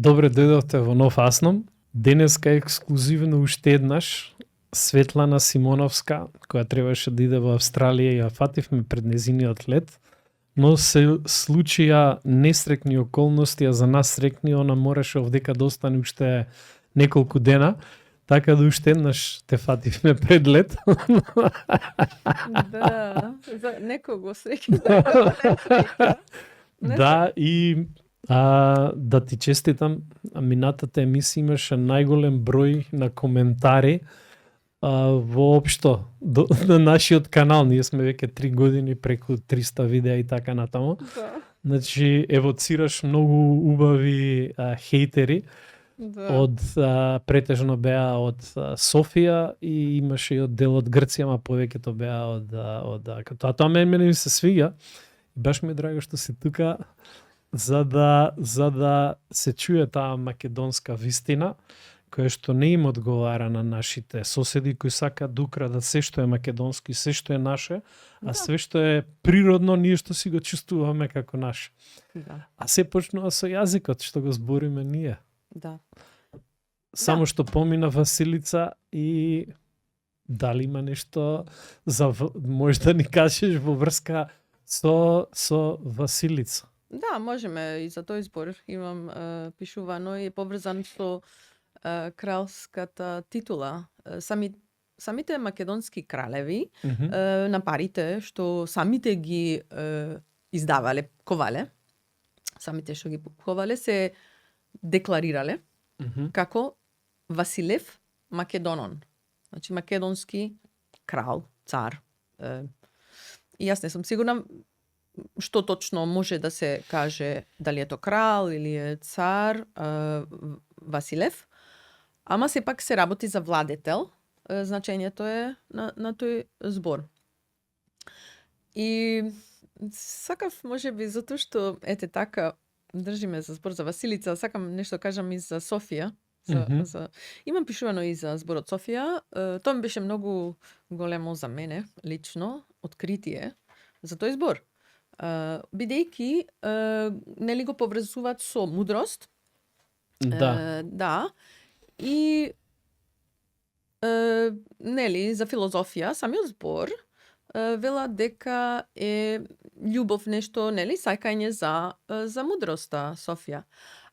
Добре дојдовте во нов Асном. Денеска ексклузивно уште еднаш Светлана Симоновска, која требаше да иде во Австралија и ја фативме пред незиниот лет, но се случија несрекни околности, а за нас срекни, она мораше овдека да остане уште неколку дена, така да уште еднаш те фативме пред лет. Да, за некого среќа. Да, и да ти честитам, минатата емисија имаше најголем број на коментари воопшто на нашиот канал. Ние сме веќе 3 години преку 300 видеа и така натаму. Да. Значи, евоцираш многу убави хейтери. Да. Од претежно беа од Софија и имаше и од дел од Грција, ама повеќето беа од тоа мене ми се свиѓа. Баш ми е драго што си тука за да се чуе таа македонска вистина, која што не им одговара на нашите соседи кои сакаат да украдат се што е македонски, се што е наше, а све што е природно ние што си го чувствуваме како наше. Да. А се почнува со јазикот што го збориме ние. Да. Само што помина Василица и дали има нешто може да ни кажеш во врска со Василица? Да, можеме и за тој збор. Имам пишувано и поврзан со кралската титула. Самите македонски кралеви на парите што самите ги издавале, ковале, самите што ги ковале се декларирале како Василев Македонон. Значи македонски крал, цар. И јас не сум сигурна што точно може да се каже, дали е то крал или е цар Василев. Ама сепак се работи за владетел. Значењето е на тој збор. И сакав, може би, затоа што, ете така, држиме за збор за Василица, сакам нешто кажам и за Софија. Имам пишувано и за зборот Софија. Тоа ми беше многу големо за мене, лично, откритие за тој збор. Бидејќи нели го поврзуваат со мудрост. Да. Да. И нели за филозофија, самиот збор вела дека е љубов нешто, нели, сајкање за мудроста Софија.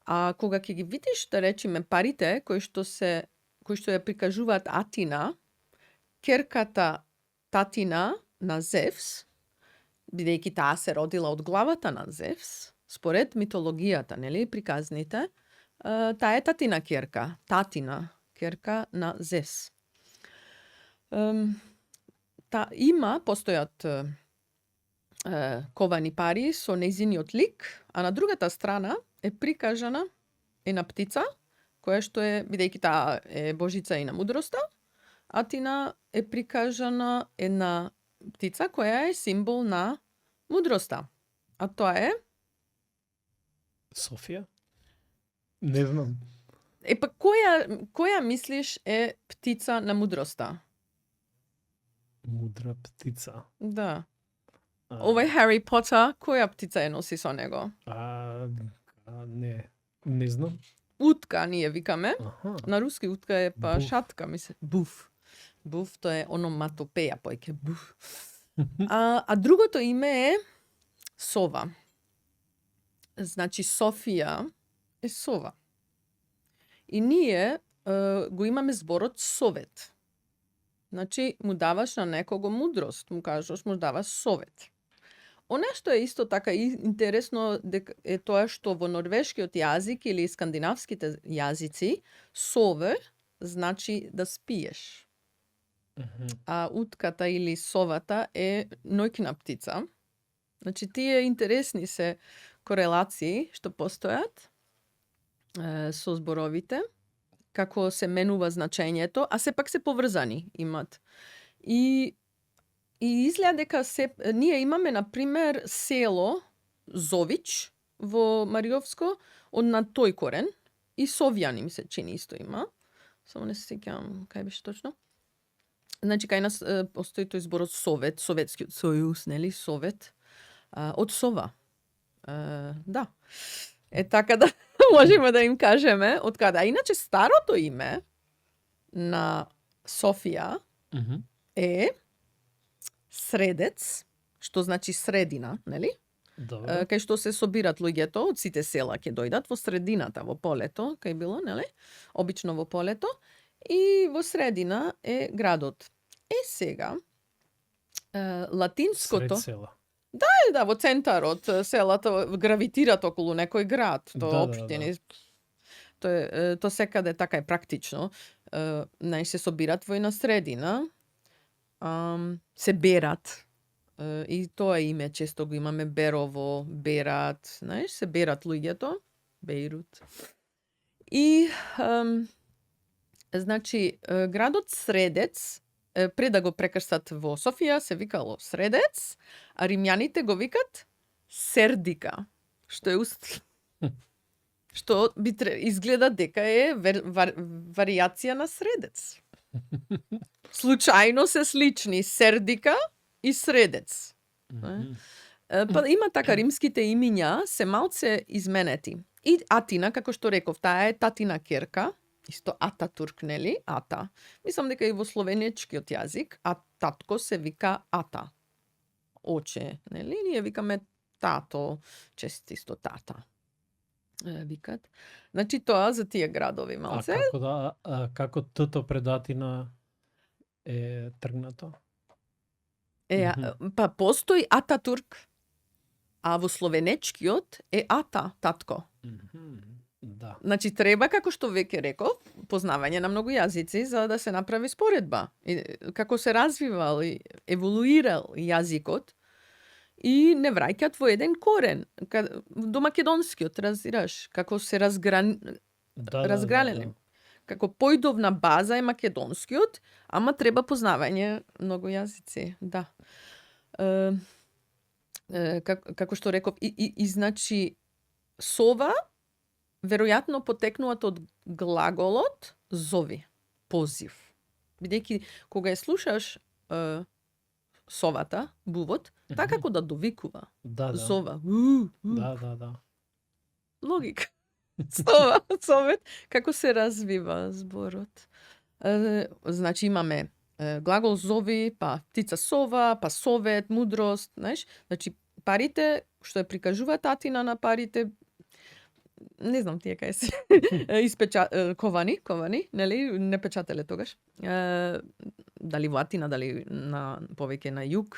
А кога ќе ги видиш, да речеме, парите кои што ја прикажуваат Атина, керката татина на Зевс, бидејќи таа се родила од главата на Зевс, според митологијата, нели, приказните, таа е татина керка на Зевс. Постојат ковани пари со нејзиниот лик, а на другата страна е прикажана една птица, која што е, бидејќи таа е божица и на мудроста, Атина е прикажана една птица која е символ на мудроста. А тоа е? Софија? Не знам. Епа, која мислиш е птица на мудроста? Мудра птица. Да. Овој Хари Потер, која птица е носи со него? Не знам. Утка, ние викаме. Аха. На руски утка е па Буф. шатка, мисле. Буф. Буф, тоа е ономатопеја, појке буф. А другото име е сова. Значи Софија е сова. И ние го имаме зборот совет. Значи, му даваш на некого мудрост, му кажеш, му даваш совет. Она што е исто така интересно е тоа што во норвешкиот јазик или скандинавските јазици сове значи да спиеш. А утката или совата е ноќна птица. Значи, тие интересни се корелации што постојат со зборовите, како се менува значењето, а сепак се поврзани имат. И изгледа дека ние имаме, например, село Зович во Мариовско, од на тој корен, и Совјани ми се чини исто има. Само не се сеќавам кај беше точно. Значи, кај нас постои тој зборот Совет, Советскиот сојуз, нели, Совет, од сова. Да. Е така да можеме да им кажеме од каде. А иначе старото име на Софија е Средец, што значи средина, нели? Добро. Кај што се собират луѓето од сите села ќе дојдат во средината, во полето, кај било, нели? Обично во полето. И во средина е градот. Сега, латинското... Сред села. Да, во центарот, селата гравитират околу некој град. Тоа опште не... Тоа секаде така е практично. Се собират во една средина, се берат. И тоа име често го имаме Берово, Берат, се берат луѓето, Бейрут. И значи градот Средец пред да го прекрстат во Софија се викало Средец, а римјаните го викат Сердика, што е што би изгледа дека е варијација на Средец. Случајно се слични Сердика и Средец. Па има така, римските имиња се малце изменети. И Атина, како што реков, таа е татина керка, исто Ататурк, нели? Ата. Мислам дека и во словенечкиот јазик, а татко се вика Ата. Оче, нели? Ние викаме тато, честисто тата. Викат. Значи тоа за тие градови малце. Како тото пред Атина е тргнато? Па постои Ататурк, а во словенечкиот е Ата, татко. Да. Значи треба, како што веќе реков, познавање на многу јазици за да се направи споредба. И, како се развивал и еволуирал јазикот и не враќат во еден корен. До македонскиот, разбираш, како се разгранени. Како појдовна база е македонскиот, ама треба познавање многу јазици. Да. Како што реков, и значи сова веројатно потекнуваат од глаголот зови, позив. Бидејќи кога ја слушаш совата, бувот, така како да довикува. Зова. Да. Логика. Совет, како се развива зборот. Значи имаме глагол зови, па птица сова, па совет, мудрост, знаеш? Значи парите, што ја прикажува татина на парите, не знам тие кај се ковани, нели, не печателе тогаш. Дали во Атина, дали на повеќе на југ,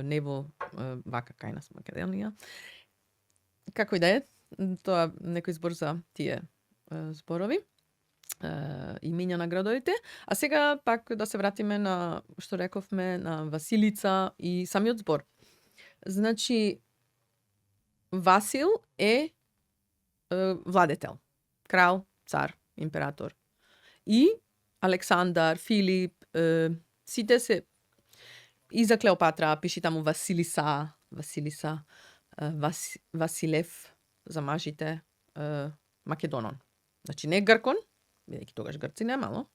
не во вака кај нас Македонија. Како и да е, тоа некој збор за тие зборови, имиња на градовите. А сега пак да се вратиме на што рековме на Василица и самиот збор. Значи Васил е владетел, крал, цар, император. И Александар, Филип, сите се и за Клеопатра пиши таму Василиса, Василев за мажите, Македонон. Значи не Гркон, бидејќи тогаш грци немало,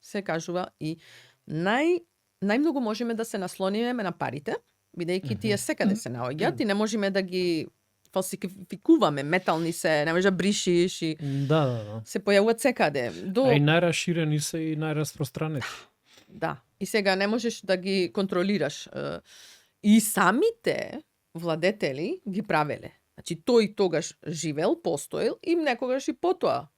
се кажува и најмногу можеме да се наслониме на парите, бидејќи тие секаде се наоѓаат и не можеме да ги фалсификуваме, метални се, не можеш да бришиш и Да. се појавуваат секаде. А и најраширени се и најраспространети. Да. И сега не можеш да ги контролираш. И самите владетели ги правеле. Значи тој тогаш живел, постоел и некогаш и потоа.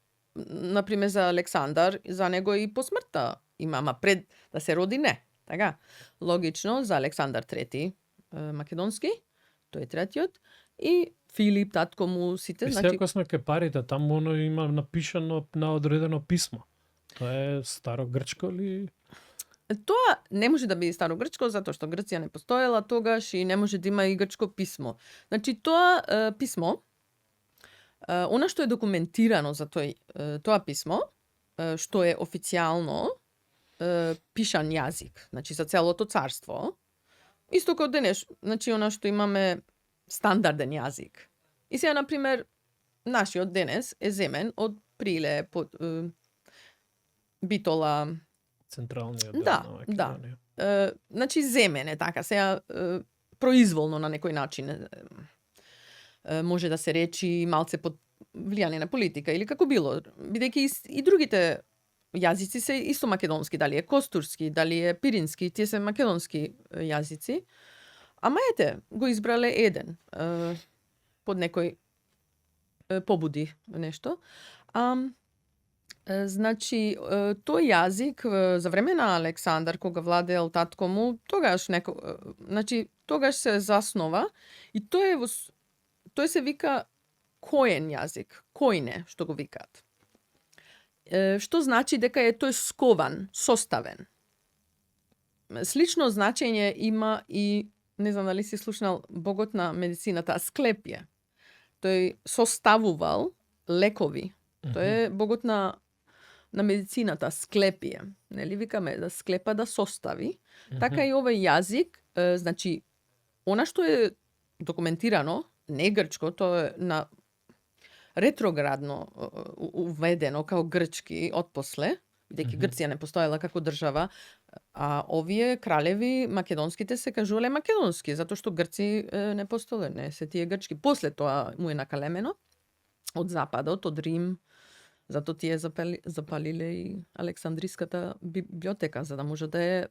Например за Александар, за него и по смртта има, ама пред да се роди не. Така. Логично за Александар III македонски, тој е третиот, и Филип, татко му, сите. И сега кога сме ке парите, таму оно има напишано на одредено писмо. Тоа е старогрчко или... Тоа не може да биде старогрчко, затоа што Грција не постоела тогаш и не може да има и грчко писмо. Значи тоа писмо, она што е документирано за тоа писмо, што е официјално пишан јазик, значи за целото царство, исто како денеш, значи она што имаме стандарден јазик. И сега, например, нашиот денес е земен од Приле, Битола, централниот дел на Македонија. Да. Значи земен е така, сега произволно на некој начин може да се речи малце влијание на политика или како било, бидејќи и другите јазици се исто македонски, дали е костурски, дали е пирински, тие се македонски јазици. Ама ете, го избрале еден под некој побуди нешто. Значи, тој јазик за време на Александар, кога владеел татко му, тогаш се заснова и тој се вика коен јазик, којне, што го викаат. Што значи дека е тој скован, составен. Слично значење има и, не знам дали си слушнал, богот на медицината Асклепије. Тој составувал лекови. Тој е богот на медицината Асклепије. Нели викаме да склепа да состави. Така и овој јазик, значи, она што е документирано, не грчко, тоа е на ретроградно уведено као грчки отпосле, бидејќи Грција не постоела како држава, а овие кралеви македонските се кажувале македонски, затоа што грци не постоеле, не се тие грчки. После тоа му е накалемено од западот, од Рим, затоа тие запалиле и Александриската библиотека, за да може да ја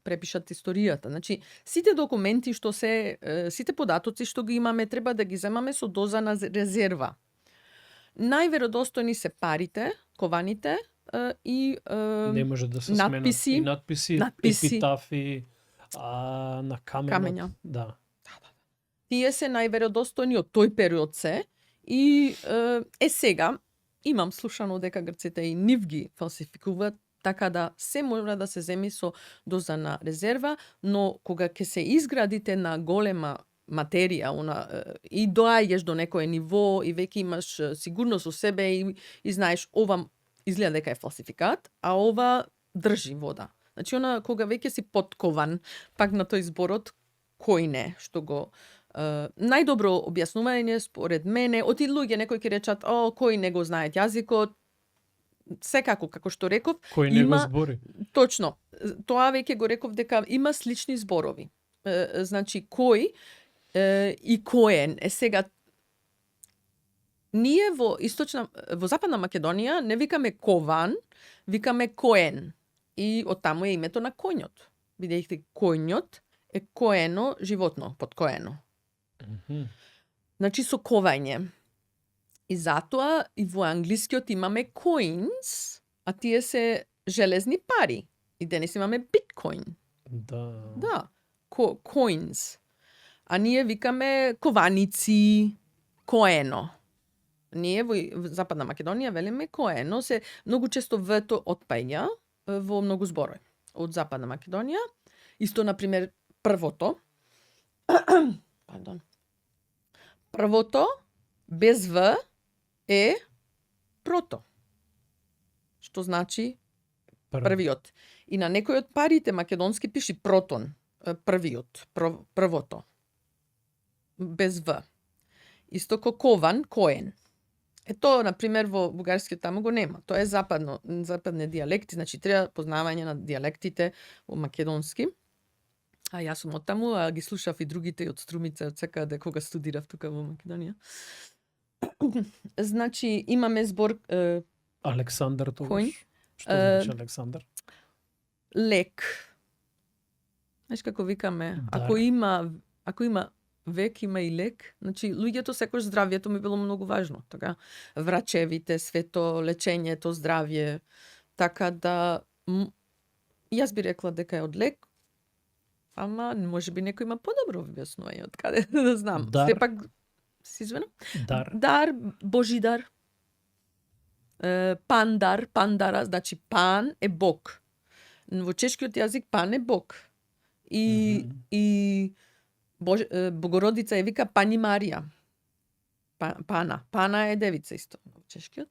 препишат историјата. Значи, сите документи што сите податоци што ги имаме, треба да ги земаме со доза на резерва. Најверодостојни се парите, кованите и не може да се надписи, сменат и надписи, епитафи на каменот. Да. Тие се најверодостојни од тој период се и сега имам слушано дека грците и нив ги фалсификуваат, така да се мора да се земи со доза на резерва, но кога ќе се изградите на голема материја, и доаѓаш до некое ниво и веќе имаш сигурност со себе и знаеш ова изгледа дека е фалсификат, а ова држи вода. Значи, кога веќе си подкован, пак на тој зборот, кој не, што го најдобро објаснување според мене, од и луѓе некои ќе речат, кој не го знаат јазикот, секако, како што реков, кој не го збори. Точно. Тоа веќе го реков дека има слични зборови. Значи, кој и коен. Сега, ние во Западна Македонија не викаме кован, викаме коен. И оттаму е името на коњот. Бидејќи коњот е коено животно, подкоено. Значи со ковање. И затоа и во англискиот имаме coins, а тие се железни пари. И денес имаме биткоин. Да. Coins. А ние викаме кованици, коено. Ние во Западна Македонија велиме коено, се многу често в-то отпаѓа во многу зборови од Западна Македонија. Исто, например, првото. Првото без В е прото. Што значи првиот. И на некој од парите македонски пиши протон, првиот, првото. Без В. Исто ко кован, коен. Ето, например, во бугарскиот таму го нема. Тоа е западни дијалекти, значи треба познавање на дијалектите во македонски. А јас сум од таму, а ги слушав и другите и од Струмица, од секаде кога студирав тука во Македонија. Значи, имаме збор Александар тогаш. Кој? Што значи Александар? Лек. Знаеш како викаме? Ако има век, има и лек. Значи, луѓето секој здравјето ми било многу важно. Така, врачевите, свето, лечењето, здравје. Така да, јас би рекла дека е од лек, ама може би некој има подобро објаснување од каде да знам. Дар. Сепак, си извинам? Дар, Божидар. Пандар, пандара, значи пан е бог. Во чешкиот јазик пан е бог. И Богородица е вика Пани Марија. Пана е девица исто во чешкиот.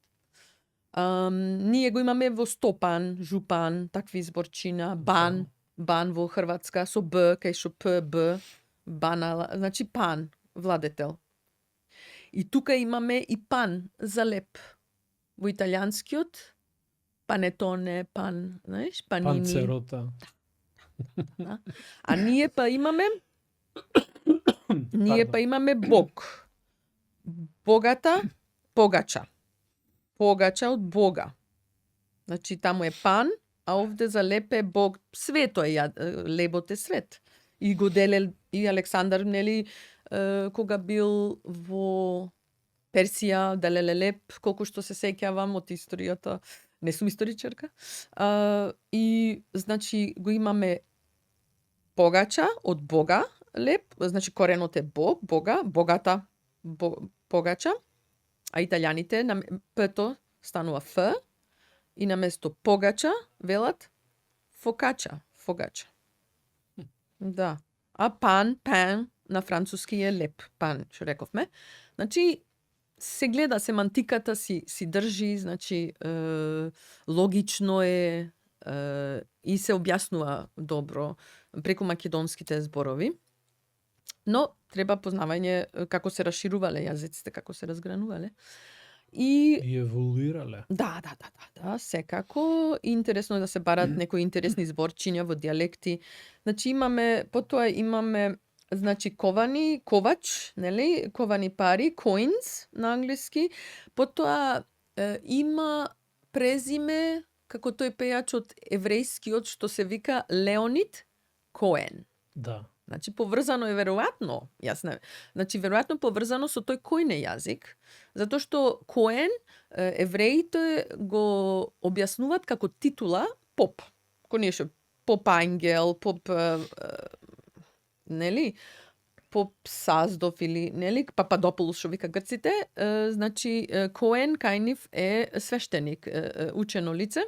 Ние го имаме во Стопан, Жупан, такви зборчина, Бан во Хрватска со Б, кај шо П, Б, Банала, значи пан, владетел. И тука имаме и пан за леп. Во италијанскиот панетоне, знаеш, панини. Панцерота. А ние па имаме бог. Богата погача. Погача од Бога. Значи, таму е пан, а овде за леп е Бог. Свето е, лебот е свет. И го делел и Александар, нели, кога бил во Персија, делеле леп, колку што се сеќавам од историјата. Не сум историчарка. И, значи, го имаме погача од Бога, леп, значи коренот е Бог, Бога, богата, погача, а италијаните на П-то станува Ф, и наместо погача велат фокача, фогача. Да. А пан на француски е леп, пан, што рековме. Значи, се гледа, семантиката си држи, значи, логично е и се објаснува добро преку македонските зборови. Но треба познавање како се расширувале јазиците, како се разгранувале. И еволуирале. Да, секако. Интересно е да се барат некои интересни зборчиња во дијалекти. Значи потоа имаме значи ковани, ковач, нели? Ковани пари, coins на англиски. Потоа има презиме како тој пејачот еврејскиот што се вика Леонид Коен. Да. Значи поврзано е веројатно, значи веројатно поврзано со тој којне јазик, затоа што Коен евреите го објаснуваат како титула поп. Конечно, поп ангел, поп нели? Поп Саздов или нели Пападополус што вика грците, значи Коен кај нив е свештеник, учено лице,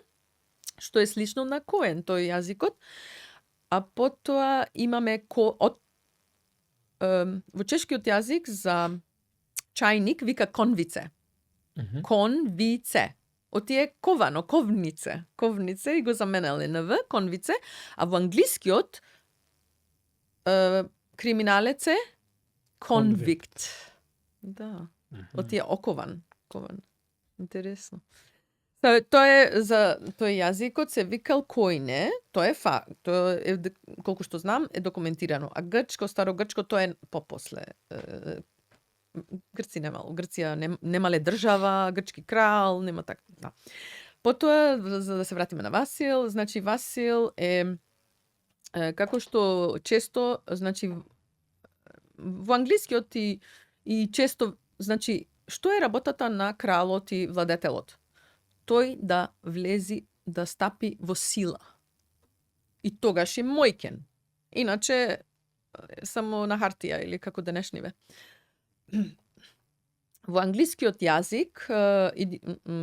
што е слично на Коен, тој јазикот. А потоа имаме во чешкиот јазик за чајник вика конвице. Конвице. Отие ковано, ковнице. Ковнице и го заменале на В, конвице. А во англискиот криминалец е конвикт. Да. Отие окован. Кован. Интересно. Тој јазикот се викал којне, тоа е колку што знам е документирано. А грчко, старогрчко тоа е попосле. Грција немале држава, грчки крал, нема така. Да. Потоа за да се вратиме на Васил, значи Васил е како што често, значи во англискиот и често, значи што е работата на кралот и владетелот? Тој да влези, да стапи во сила. И тогаш е мојкен. Иначе, само на хартија или како денешниве. Во англискиот јазик,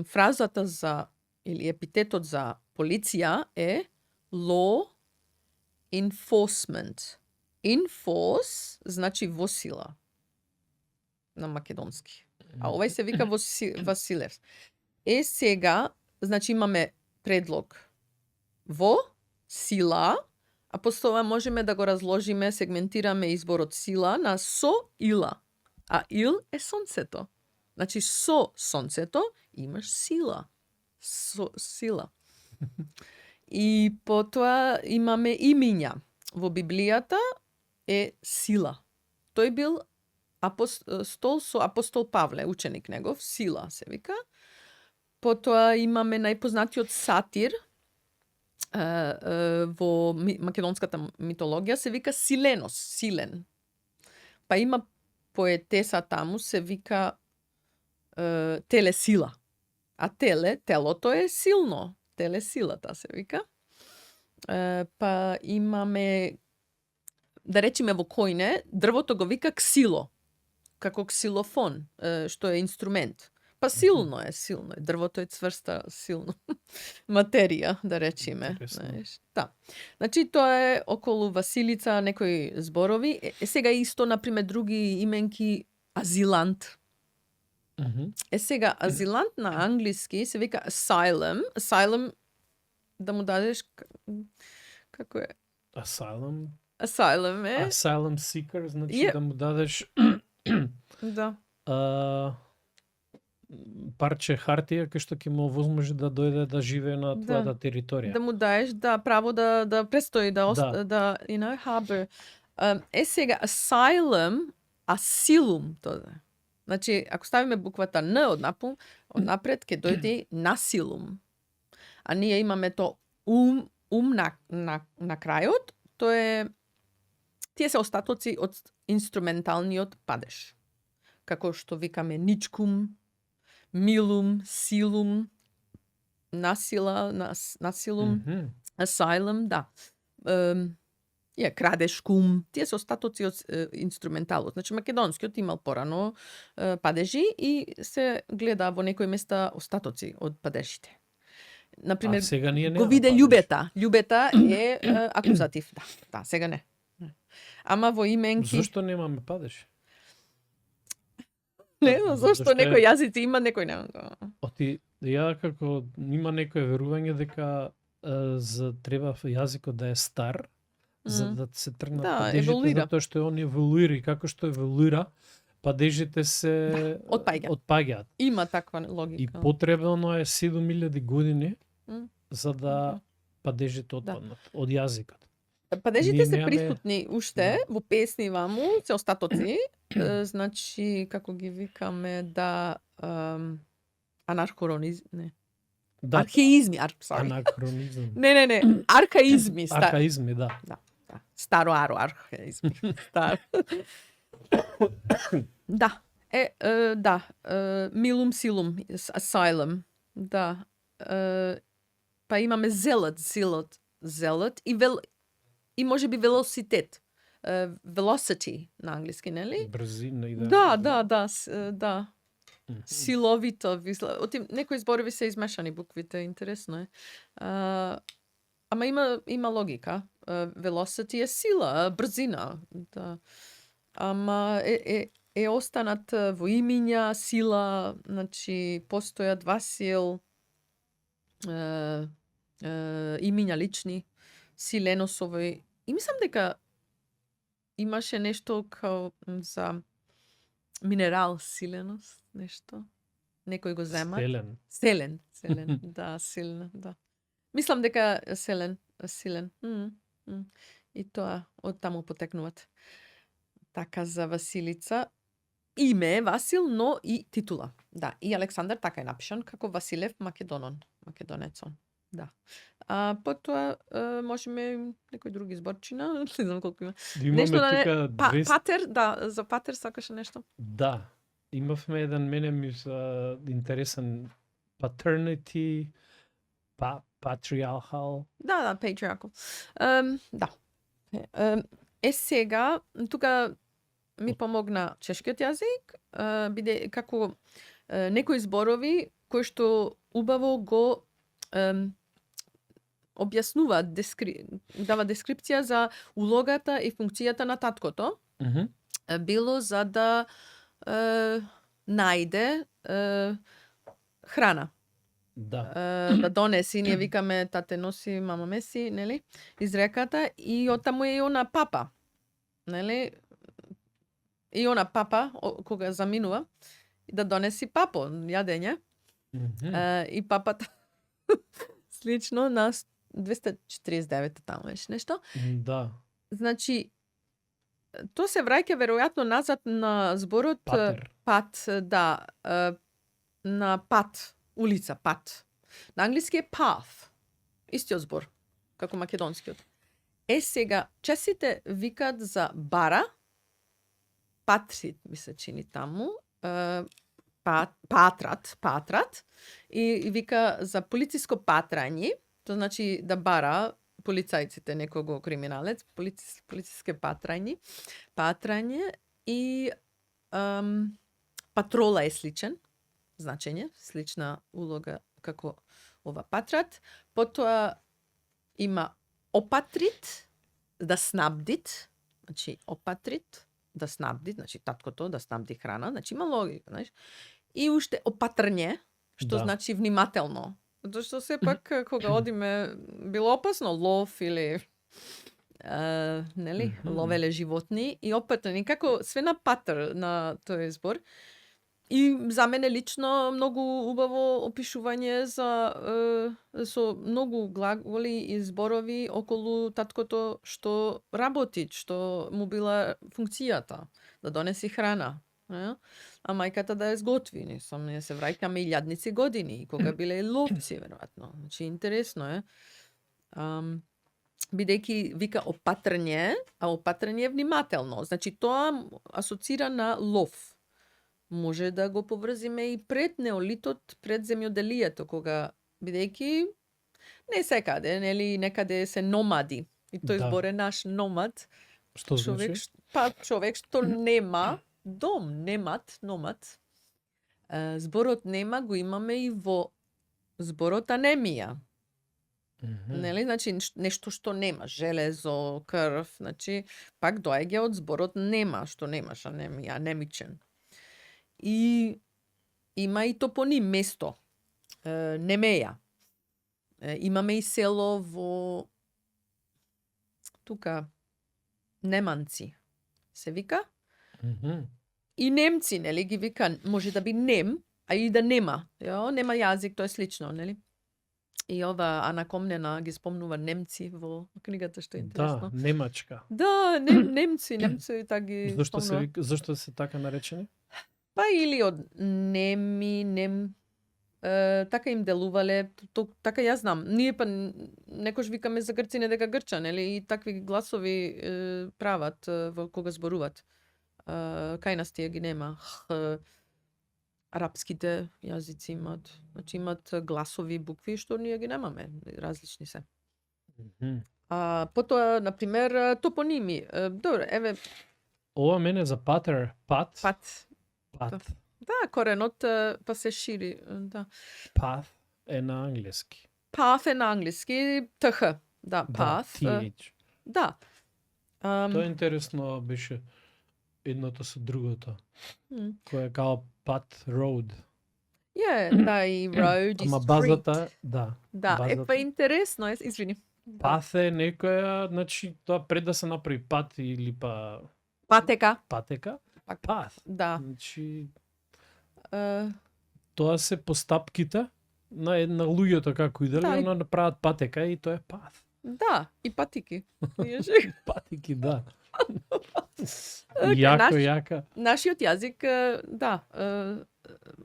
фразата за, или епитетот за полиција е law enforcement. Enforce значи во сила. На македонски. А овај се вика Василев. Сега, значи имаме предлог во сила, а после тоа можеме да го разложиме, сегментираме изборот сила на со ила. А ил е сонцето. Значи со сонцето имаш сила. Сила. И потоа имаме имиња. Во Библијата е сила. Тој бил апостол Павле, ученик негов, сила се вика. Потоа имаме најпознатиот сатир во македонската митологија се вика Силенос, Силен. Па има поетеса таму се вика Телесила. А телото е силно. Телесилата се вика. Па имаме, да речеме во којне, дрвото го вика ксило, како ксилофон, што е инструмент. Па силно е. Дрвото е цврста, силно. Материја, да речеме. Да. Значи, тоа е околу Василица, некои зборови. Сега исто, например, други именки, азилант. Сега, азилант на англиски се вика asylum. Asylum, да му дадеш, како е? Asylum? Asylum е. Asylum seeker, значи да му дадеш да. Парче хартија кај што ќе му овозможи да дојде да живее на твојата територија. Да му даеш право да престои, да harbor. Сега asylum, асилум тоа. Значи, ако ставиме буквата Н однапред, ќе дојде насилум. А ние имаме то на крајот, тие се остатоци од инструменталниот падеж. Како што викаме ничкум, милум, силум, насилум, асайлум, да. Крадешкум, тие се остатоци од инструменталот. Значи, македонскиот имал порано падежи и се гледа во некои места остатоци од падежите. Например, сега ние го виде падеж. љубета. Љубета е акузатив. Да, сега не. Ама во именки... Зошто немаме падеж? Не, зашто некои јазици има, некои нема. Ја како има некое верување дека треба јазикот да е стар, за да се тргнат падежите, еволуира. затоа што он еволуира и како што еволуира, падежите се отпаѓаат. Има таква логика. И потребно е 7000 години за да падежите отпаднат од јазикот. Падежите се присутни уште во песни ваму, се остатоци, значи како ги викаме анархоронизм, не. Да. Археизми, Анахронизм. Не, архаизми, Архаизми, да. Старо архаизми. Да. Милум силум, асайлум. Да. Па имаме зелот и може би велоситет. Velocity на англиски, нели? Брзина и Да. Силовито. Некои зборови се измешани буквите, интересно е. Ама има логика. Velocity е сила, брзина. Да. Ама е останат во имиња, сила, значи постојат Васил, имиња лични, Силеносови. И мислам дека имаше нешто као за минерал Силенос, нешто. Некој го зема. Селен. Да, силен, да. Мислам дека Силен. И тоа од таму потекнуваат. Така за Василица. Име Васил, но и титула. Да, и Александар така е напишан како Василев Македонецон. Да. Потоа можеме некои други зборчина, не знам колку има. Нешто Патер, да, за Патер сакаше нешто? Да. Имавме еден мене интересен paternity, patriarchal. Да, patriarchal. Да. Сега, тука ми помогна чешкиот јазик, биде како некои зборови кои што убаво го објаснува, дава дескрипција за улогата и функцијата на таткото. Било за да најде храна. Да донеси, ние викаме тате носи, мама меси, нели? Изреката и оттаму е и она папа. Нели? И она папа, кога заминува, да донеси папо, јадење. И папата слично на 249 таму беше нешто. Да. Значи, тоа се враќа веројатно назад на зборот пат, да, на пат, улица, пат. На англиски е path. Истиот збор, како македонскиот. Сега, чесите викаат за бара, патрит, ми се чини таму, патрат, и вика за полициско патрање, тоа значи да бара полицајците некого криминалец, полициске патрање и патрола е сличен значење, слична улога како ова патрат. Потоа има опатрит, да снабдит, значи опатрит, да снабдит, значи таткото да снабди храна, значи има логика, знаеш. И уште опатрње, што значи внимателно. Затоа што сепак кога одиме било опасно лов или нели, ловеле животни и опатрени, како све на патр на тој збор. И за мене лично многу убаво опишување со многу глаголи и зборови околу таткото што работи, што му била функцијата, да донеси храна, А мајката да ја сготви. Не се враќаме илјадници години, и кога биле ловци, веројатно. Значи, интересно е. Бидејќи вика опатрње, а опатрње е внимателно. Значи, тоа асоцира на лов. Може да го поврзиме и пред неолитот, пред земјоделието, кога, бидејќи не секаде, нели, некаде се номади. И тој збор е наш номад. Што Човек, значи? човек што нема дом, номад. Зборот нема го имаме и во зборот анемија. Нели, значи нешто што нема, железо, крв, значи пак доаѓа од зборот нема, што немаш анемија, анемичен. И има и топоним место, Немеја. Имаме и село во тука Неманци се вика. И немци, нели, ги вика, може да би нем, а и да нема. Нема јазик, тоа е слично, нели? И ова Ана Комнена ги спомнува немци во книгата, што е интересно. Да, немачка. Да, немци така ги спомнува. Зашто се така наречени? Па или од неми, така им делувале, така ја знам. Ние па некош викаме за грците дека грча, нели? И такви гласови прават кога зборуваат. Кај нас тие ги нема. Арапските јазици имат, значи имат гласови букви што ние ги немаме, различни се. Потоа, например, топоними. Добре, еве. Ова мене за патер, пат. Да, коренот па се шири, да. Path е на англиски. Path е на англиски, ТХ. Да, path. TH. Да. Тоа е интересно, беше едното со другото. Кој е као пат, road. Да, и road, и street. Ама базата, да. Да, па интересно, извини. Пат е некоја, значи, тоа пред да се направи пат или па... Патека. Пат. Да. Значи, тоа се постапките на луѓето како иделе, она направат патека и тоа е пат. Да, и патики. Патики, да. Јака. Нашиот јазик, да,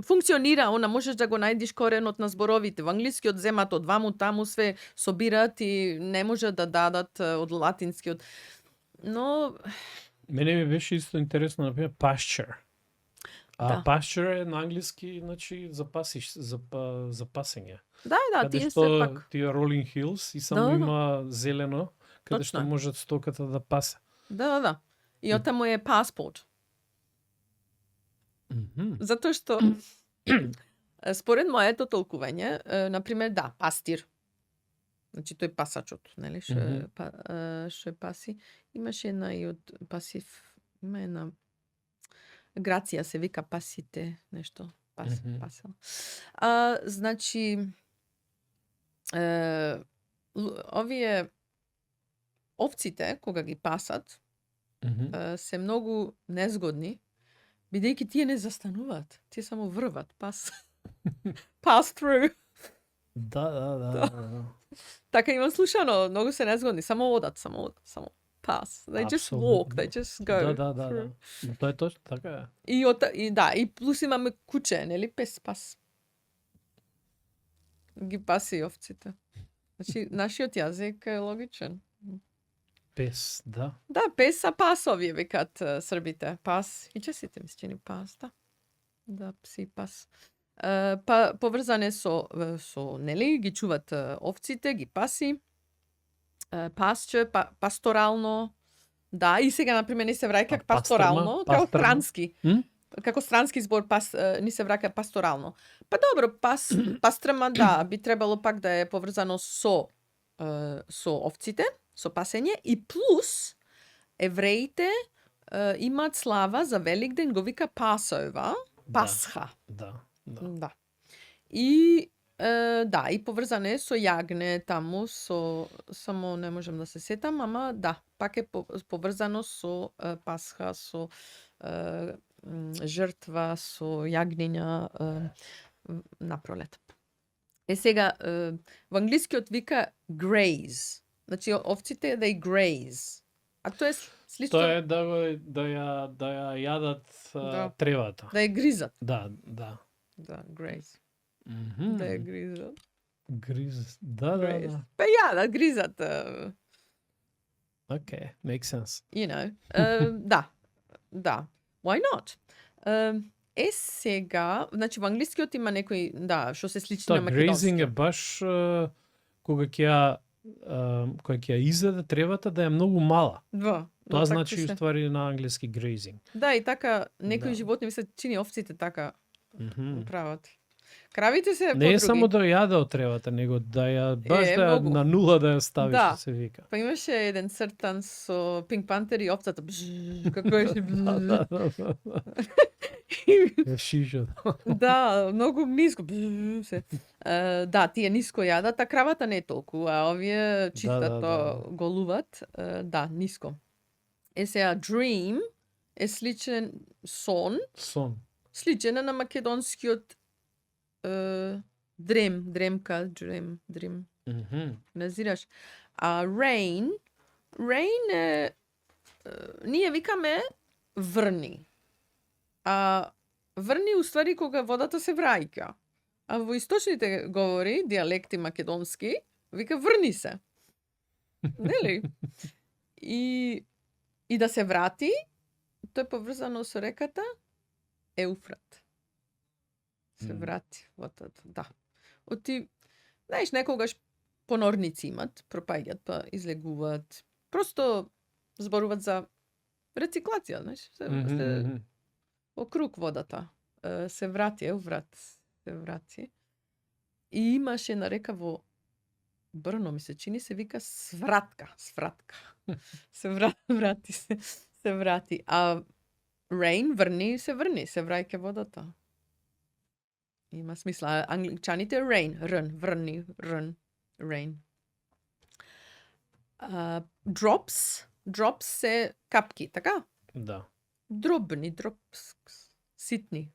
функционира, можеш да го најдиш коренот на зборовите. Во англискиот земат од ваму таму све собират и не може да дадат од латинскиот. Но мене ми беше исто интересно, например, pasture. Да. Pasture е на англиски, значи за пасење. Да, тие се пак. Тие Rolling Hills и само има зелено, каде што можат стоката да пасе. Да. И отаму е паспорт. Затоа што според моето толкување, например, да, пастир. Значи тој пасачот, нели, што паси. Имаше една и од пасив, има една Грација се вика пасите, нешто, пасел. Значи, овие овците, кога ги пасат, се многу незгодни, бидејќи тие не застануваат, тие само врват, pass through. Да. Така имам слушано, многу се незгодни, само одат, само pass. They just walk, they just go. Да. Но тоа е точно така. И плюс имаме куче, нели, пас. Ги паси овците. Значи, нашиот јазик е логичен. Пес, да. Да, пес са пасови, викат србите. Пас. И чесите ми се чини пас, да. Да, пси, пас. Па поврзане со нели, ги чуват овците, ги паси. Пасче, пасторално. Да, и сега, например, ни се враќа пасторално, како странски. Како странски збор ни се враќа пасторално. Па добро, пастрема, да, би требало пак да е поврзано со овците, со пасење, и плюс евреите имаат слава за Великден, го вика Пасова, Пасха. Да. И да, и поврзане со јагне таму, само не можам да се сетам, ама да, пак е поврзано со Пасха, со жртва, со јагниња напролет. Сега, во англискиот вика graze. Значи, овците they graze. А тоа е Слично Тоа е да ја јадат Да. тревата. да ја гризат. Да. Да, грейз. Мгм. Да ја гризат. Гриз. Да. Грейз. Па да гризат. Okay, makes sense. You know. Да. Why not? Сега, значи во англискиот има некои, што се слични Тоа на grazing македонски. е баш кога ќе ја изеде тревата да е многу мала. Тоа значи уствари на англиски grazing. Да, и така некои Да. животни ми се чини овците така Мгм. прават. Кравите се Не подруги. е само да ја яде од тревата, него да ја баш да ја многу. на нула да ја стави, Да. што се вика. Па имаше еден цртан со Pink Panther и овцата. Како е. Е шишот. Да, многу ниско. Се. Да, тие ниско јадат, а кравата не толку, а овие чистато да. голуват. Да, ниско. Сега dream е сличен сон, Сон. сличен е на македонскиот дремка, дрем. Мгм. Назираш. А rain е, ние викаме врни. А врни уствари кога водата се враќа. А во источните говори, диалекти македонски, вика врни се. Нели? И да се врати, тоа е поврзано со реката Еуфрат. Се врати водата, да. Знаеш, некогаш понорници имат, пропаѓат, па излегуваат. Просто зборуваат за рециклација, знаеш. Во круг водата. Се врати, Еуфрат. Се врати. И имаше на река во Брно, ми се чини, се вика свратка. Се врати се врати. А rain, врни, се враќа водата. Има смисла. Англичаните rain, врни, rain. Drops се капки, така? Да. Дробни, ситни.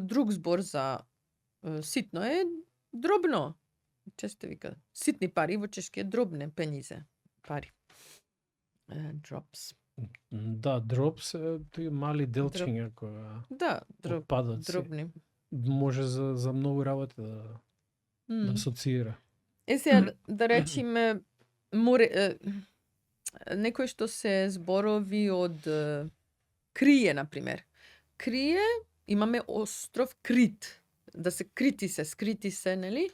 Друг збор за ситно е дробно. Често вика ситни пари, во чешки е дробне пенизе пари. Drops. Да, drops е тој мали делчиња која Да, отпадоци. дробни. Може за многу работи да асоциира. Сега да речеме некој што се зборови од Крие, например. Крие, имаме остров Крит. Да се скрити се, нели?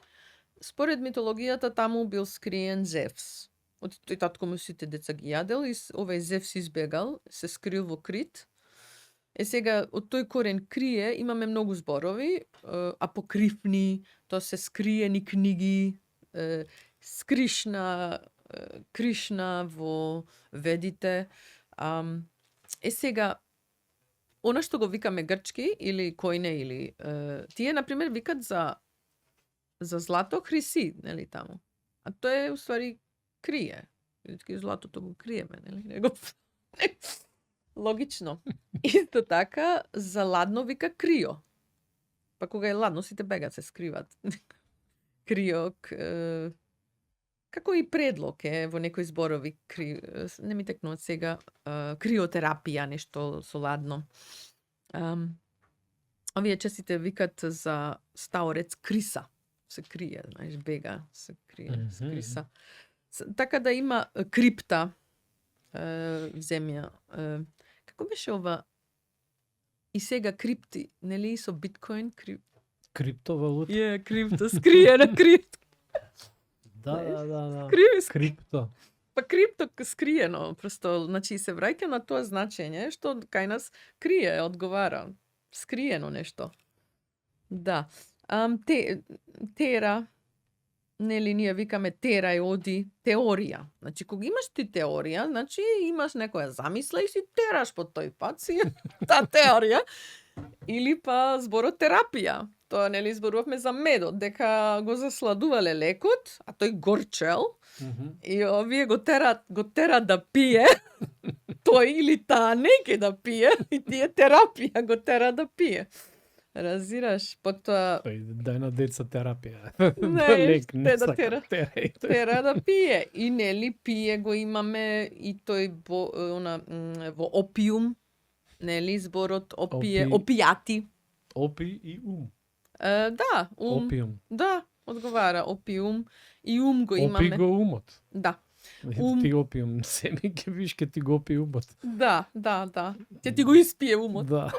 Според митологијата таму бил скриен Зевс. Од тој татко му сите деца ги јадел и овој Зевс избегал, се скрил во Крит. Сега од тој корен Крие имаме многу зборови, апокрифни, тоа се скриени книги, Кришна во Ведите. Сега она што го викаме грчки или којне или тие на пример викат за злато Хриси, нели таму. А тоа е уствари крие. Златото го криеме, нели? Логично. Исто така за ладно вика крио. Па кога е ладно сите бегат, се скриват. Крио, како и предлог е во некои зборови, не ми текнуват сега, криотерапија, нешто со ладно. Овие честите викат за стаорец криса. Се крие, знаеш, бега, се крие, се криса. Така да има крипта, земја. Како беше ова? И сега крипти, нели со биткоин? Криптовалута. Крипто, скриена крипто. Да. Крипто. Па крипто скриено, просто, значи се враќа на тоа значење што кај нас крие, одговара. Скриено нешто. Да. Тера, нели ние викаме тера и оди, теорија. Значи кога имаш ти теорија, значи имаш некоја замисла и си тераш по тој пат си таа теорија. Или па зборот терапија. Тоа нели зборувавме за медот, дека го засладувале лекот, а тој горчел. И овие го терат да пие. Тој или таа неќе да пие и тие терапија го тера да пие. Разбираш, потоа Дај на деца терапија. Не, не да сакам терај. тера да пие. И нели пие го имаме и тој во опиум, нели зборот опијати. Опи и ум. Да, Опиум. Да, одговара опиум и го Опи имаме. го умот. Да. Ти опиум семи ке виш ке ти го опи умот. Да. Ќе ти го испие умот. Да.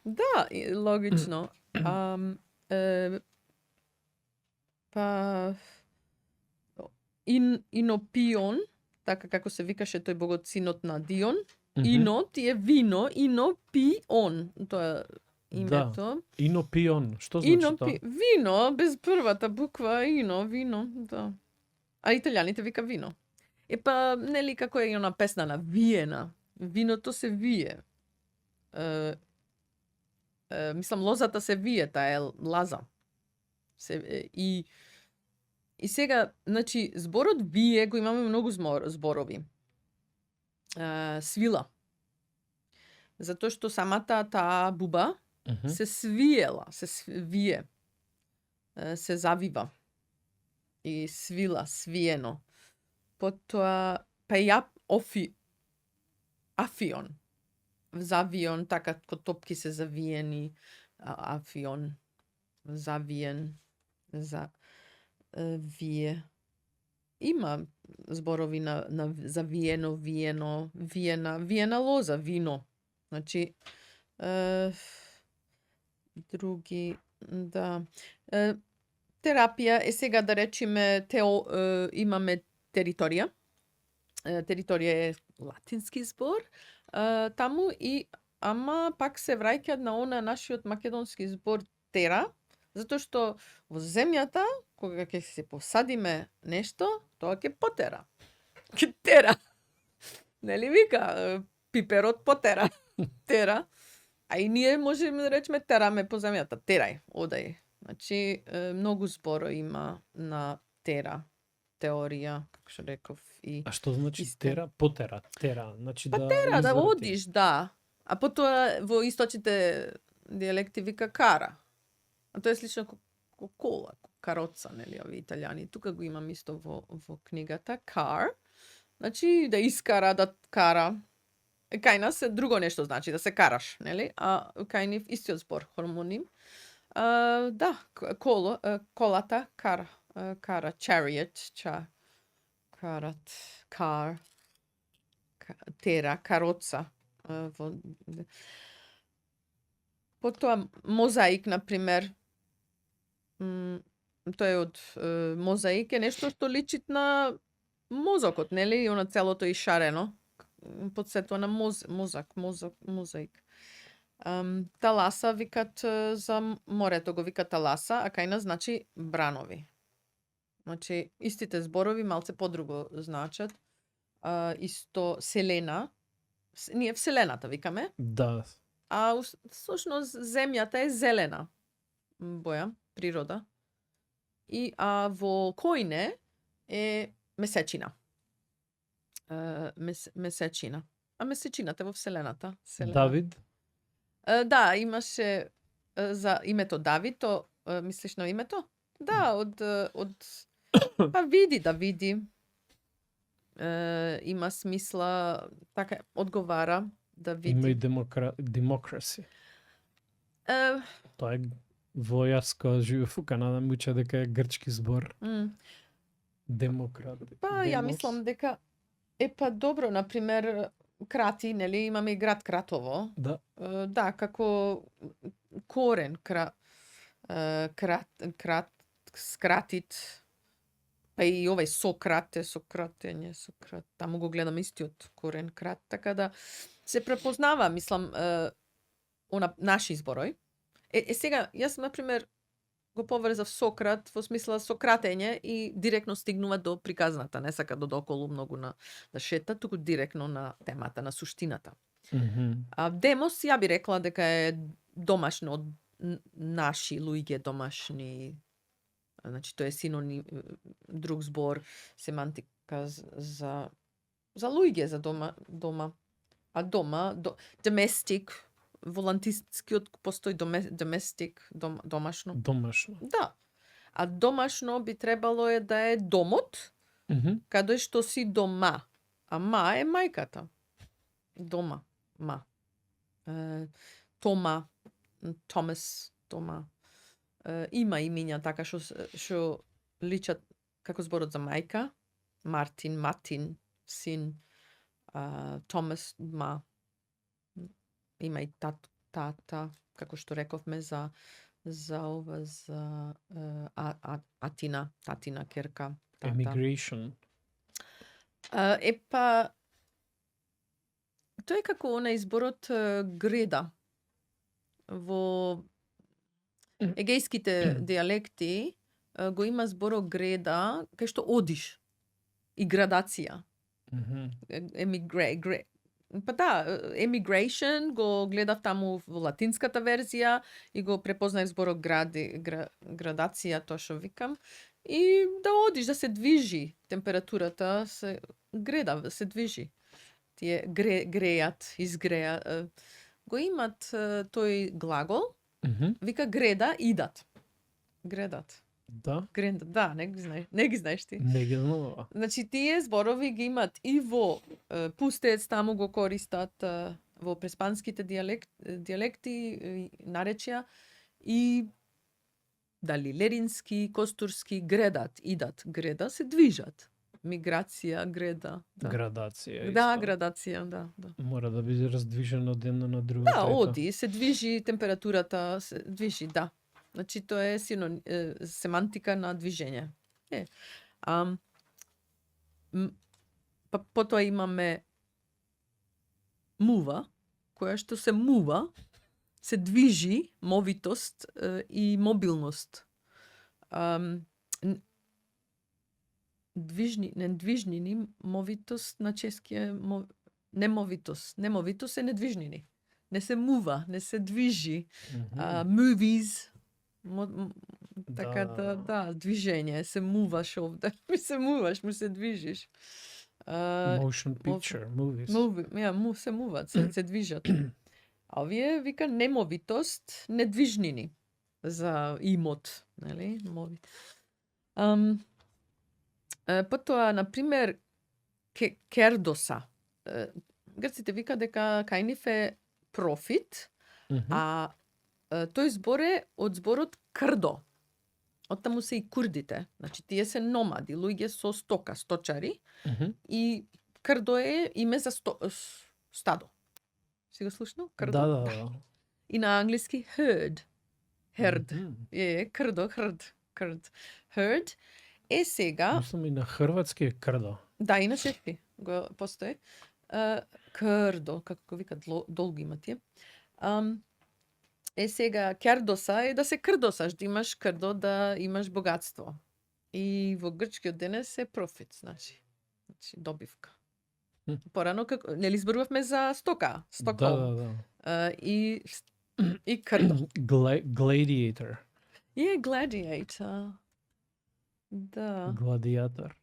Да, логично. Па Инопион, така како се викаше тој богот синот на Дион. Ино ти е вино, инопион. Тоа е името. Инопион. Што значи тоа? Вино, без првата буква, вино, да. А италијаните вика вино. Епа, нели како е она песна на Виена. Виното се вие. Мислам, лозата се вие, таа е лаза. И сега, значи, зборот вие го имаме многу зборови. Свила. Затоа што самата таа буба се свиела, се свие, се завива. И свила, свиено. Потоа, афион. Завион, така ко топки се завиени, афион, завиен, вие. Има зборови на завиено, виено, виена лоза, вино. Значи, други, да. Терапија е сега да речеме, имаме територија. Територија е латински збор. Таму ама пак се враќа на нашиот македонски збор тера, затоа што во земјата, кога ќе се посадиме нешто, тоа ќе потера. Ќе тера. Нели вика, пиперот потера. Тера. А и ние можеме да речеме тераме по земјата. Терај, одај. Значи, многу зборо има на тера. Теорија, како што реков. А што значи тера? Потера. Тера. Значи да тера, да изврати. одиш, да. А потоа во источните дијалекти вика кара. А тоа е слично како кола, кароца, нели, ови италијани. Тука го имам исто во книгата. Car. Значи, да искара, да кара. Кај нас е друго нешто значи, да се караш, нели? А кај нив истиот збор, хормоним. Да, колата, кара, chariot, карат, car, тера, кароца. Потоа мозаик, например, тоа е од мозаик е нешто што личи на мозокот, нели? И она целото е шарено. Подсетува на мозаик. Таласа викат за морето, го викат таласа, а кај нас значи бранови. Значи, истите зборови малце подруго значат. Исто селена. Ние вселената викаме. Да. А всушност земјата е зелена боја, природа. А во којне е месечина. Месечина. А месечината во вселената. Давид? Да, имаше за името Давид, мислиш на името? Да, од па види. Има смисла, така одговара да види. Има и демокраси. Тоа е во јас кога живеев во Канада ми уча дека е грчки збор. Демократ. Па ја мислам дека па добро, например, крати, нели, имаме и град Кратово. Да. Да, како корен, скратит, па и овај сократење, таму го гледам истиот корен крат, така да се препознава, мислам, наши зборој. Сега, јас, например, го поврзав Сократ во смисла сократење и директно стигнува до приказната, не сака доколу многу да шета, туку директно на темата, на суштината. А демос, ја би рекла дека е домашно од наши луѓе, домашни, значи тоа е синоним, друг збор, семантика за луѓе, за дома. А доместик волантистскиот постои доместик, домашно. Домашно. Да. А домашно би требало да е домот, каде што си дома. А ма е мајката. Дома. Ма. Тома. Томас. Тома. Има имиња така што личат како зборот за мајка. Мартин, Матин, син. Томас, ма. Има и тата, како што рековме за Атина, татина, керка. Тата. Emigration. Епа, тоа е како она изборот греда. Во егејските диалекти го има зборот греда, кај што одиш. И градација. Па да, emigration го гледав таму во латинската верзија и го препознав зборот градација, тоа што викам. И да одиш, да се движи температурата, се греда, се движи. Тие грејат, изгреја. Го имат тој глагол, вика греда, идат. Гредат. Да? Да, не ги знаеш ти. Не ги знам. Значи, тие зборови ги имат и во пустец, таму го користат во преспанските диалекти, наречја, и дали лерински, костурски, гредат, идат, греда, се движат. Миграција, греда. Да. Градација. Да, градација, да. Мора да биде раздвижено од една на друга. Да, оди, се движи температурата, се движи, да. Значи, тоа е семантика на движење. Потоа имаме мува, која што се мува, се движи, мовитост и мобилност. Недвижнини, мовитост на чески е немовитост. Немовитост е недвижнини. Не се мува, не се движи. Movies, така да, движење, се муваш овде. Ми се муваш, ми се движиш. Motion picture, movies. Се муват, се движат. А овие вика немовитост, недвижнини за имот, нели? Потоа, например, кердоса. Грците вика дека кај нив е профит, а тој збор е од зборот крдо. Оттаму се и курдите. Значи, тие се номади, луѓе со стока, сточари. И крдо е име за стадо. Си го слушнал? Крдо? Да. И на англиски herd. Крдо, herd. Herd е сега... Мислам и на хрватски е крдо. Да, и на чешки го постои. Крдо, како го викат, долго има тие. Сега, кердоса е да се крдосаш, да имаш крдо, да имаш богатство. И во грчкиот денес е профит, значи добивка. Порано, нели зборувавме за стока, стокол. Да. И крдо. Gladiator. Gladiator. Да. Гладиатор.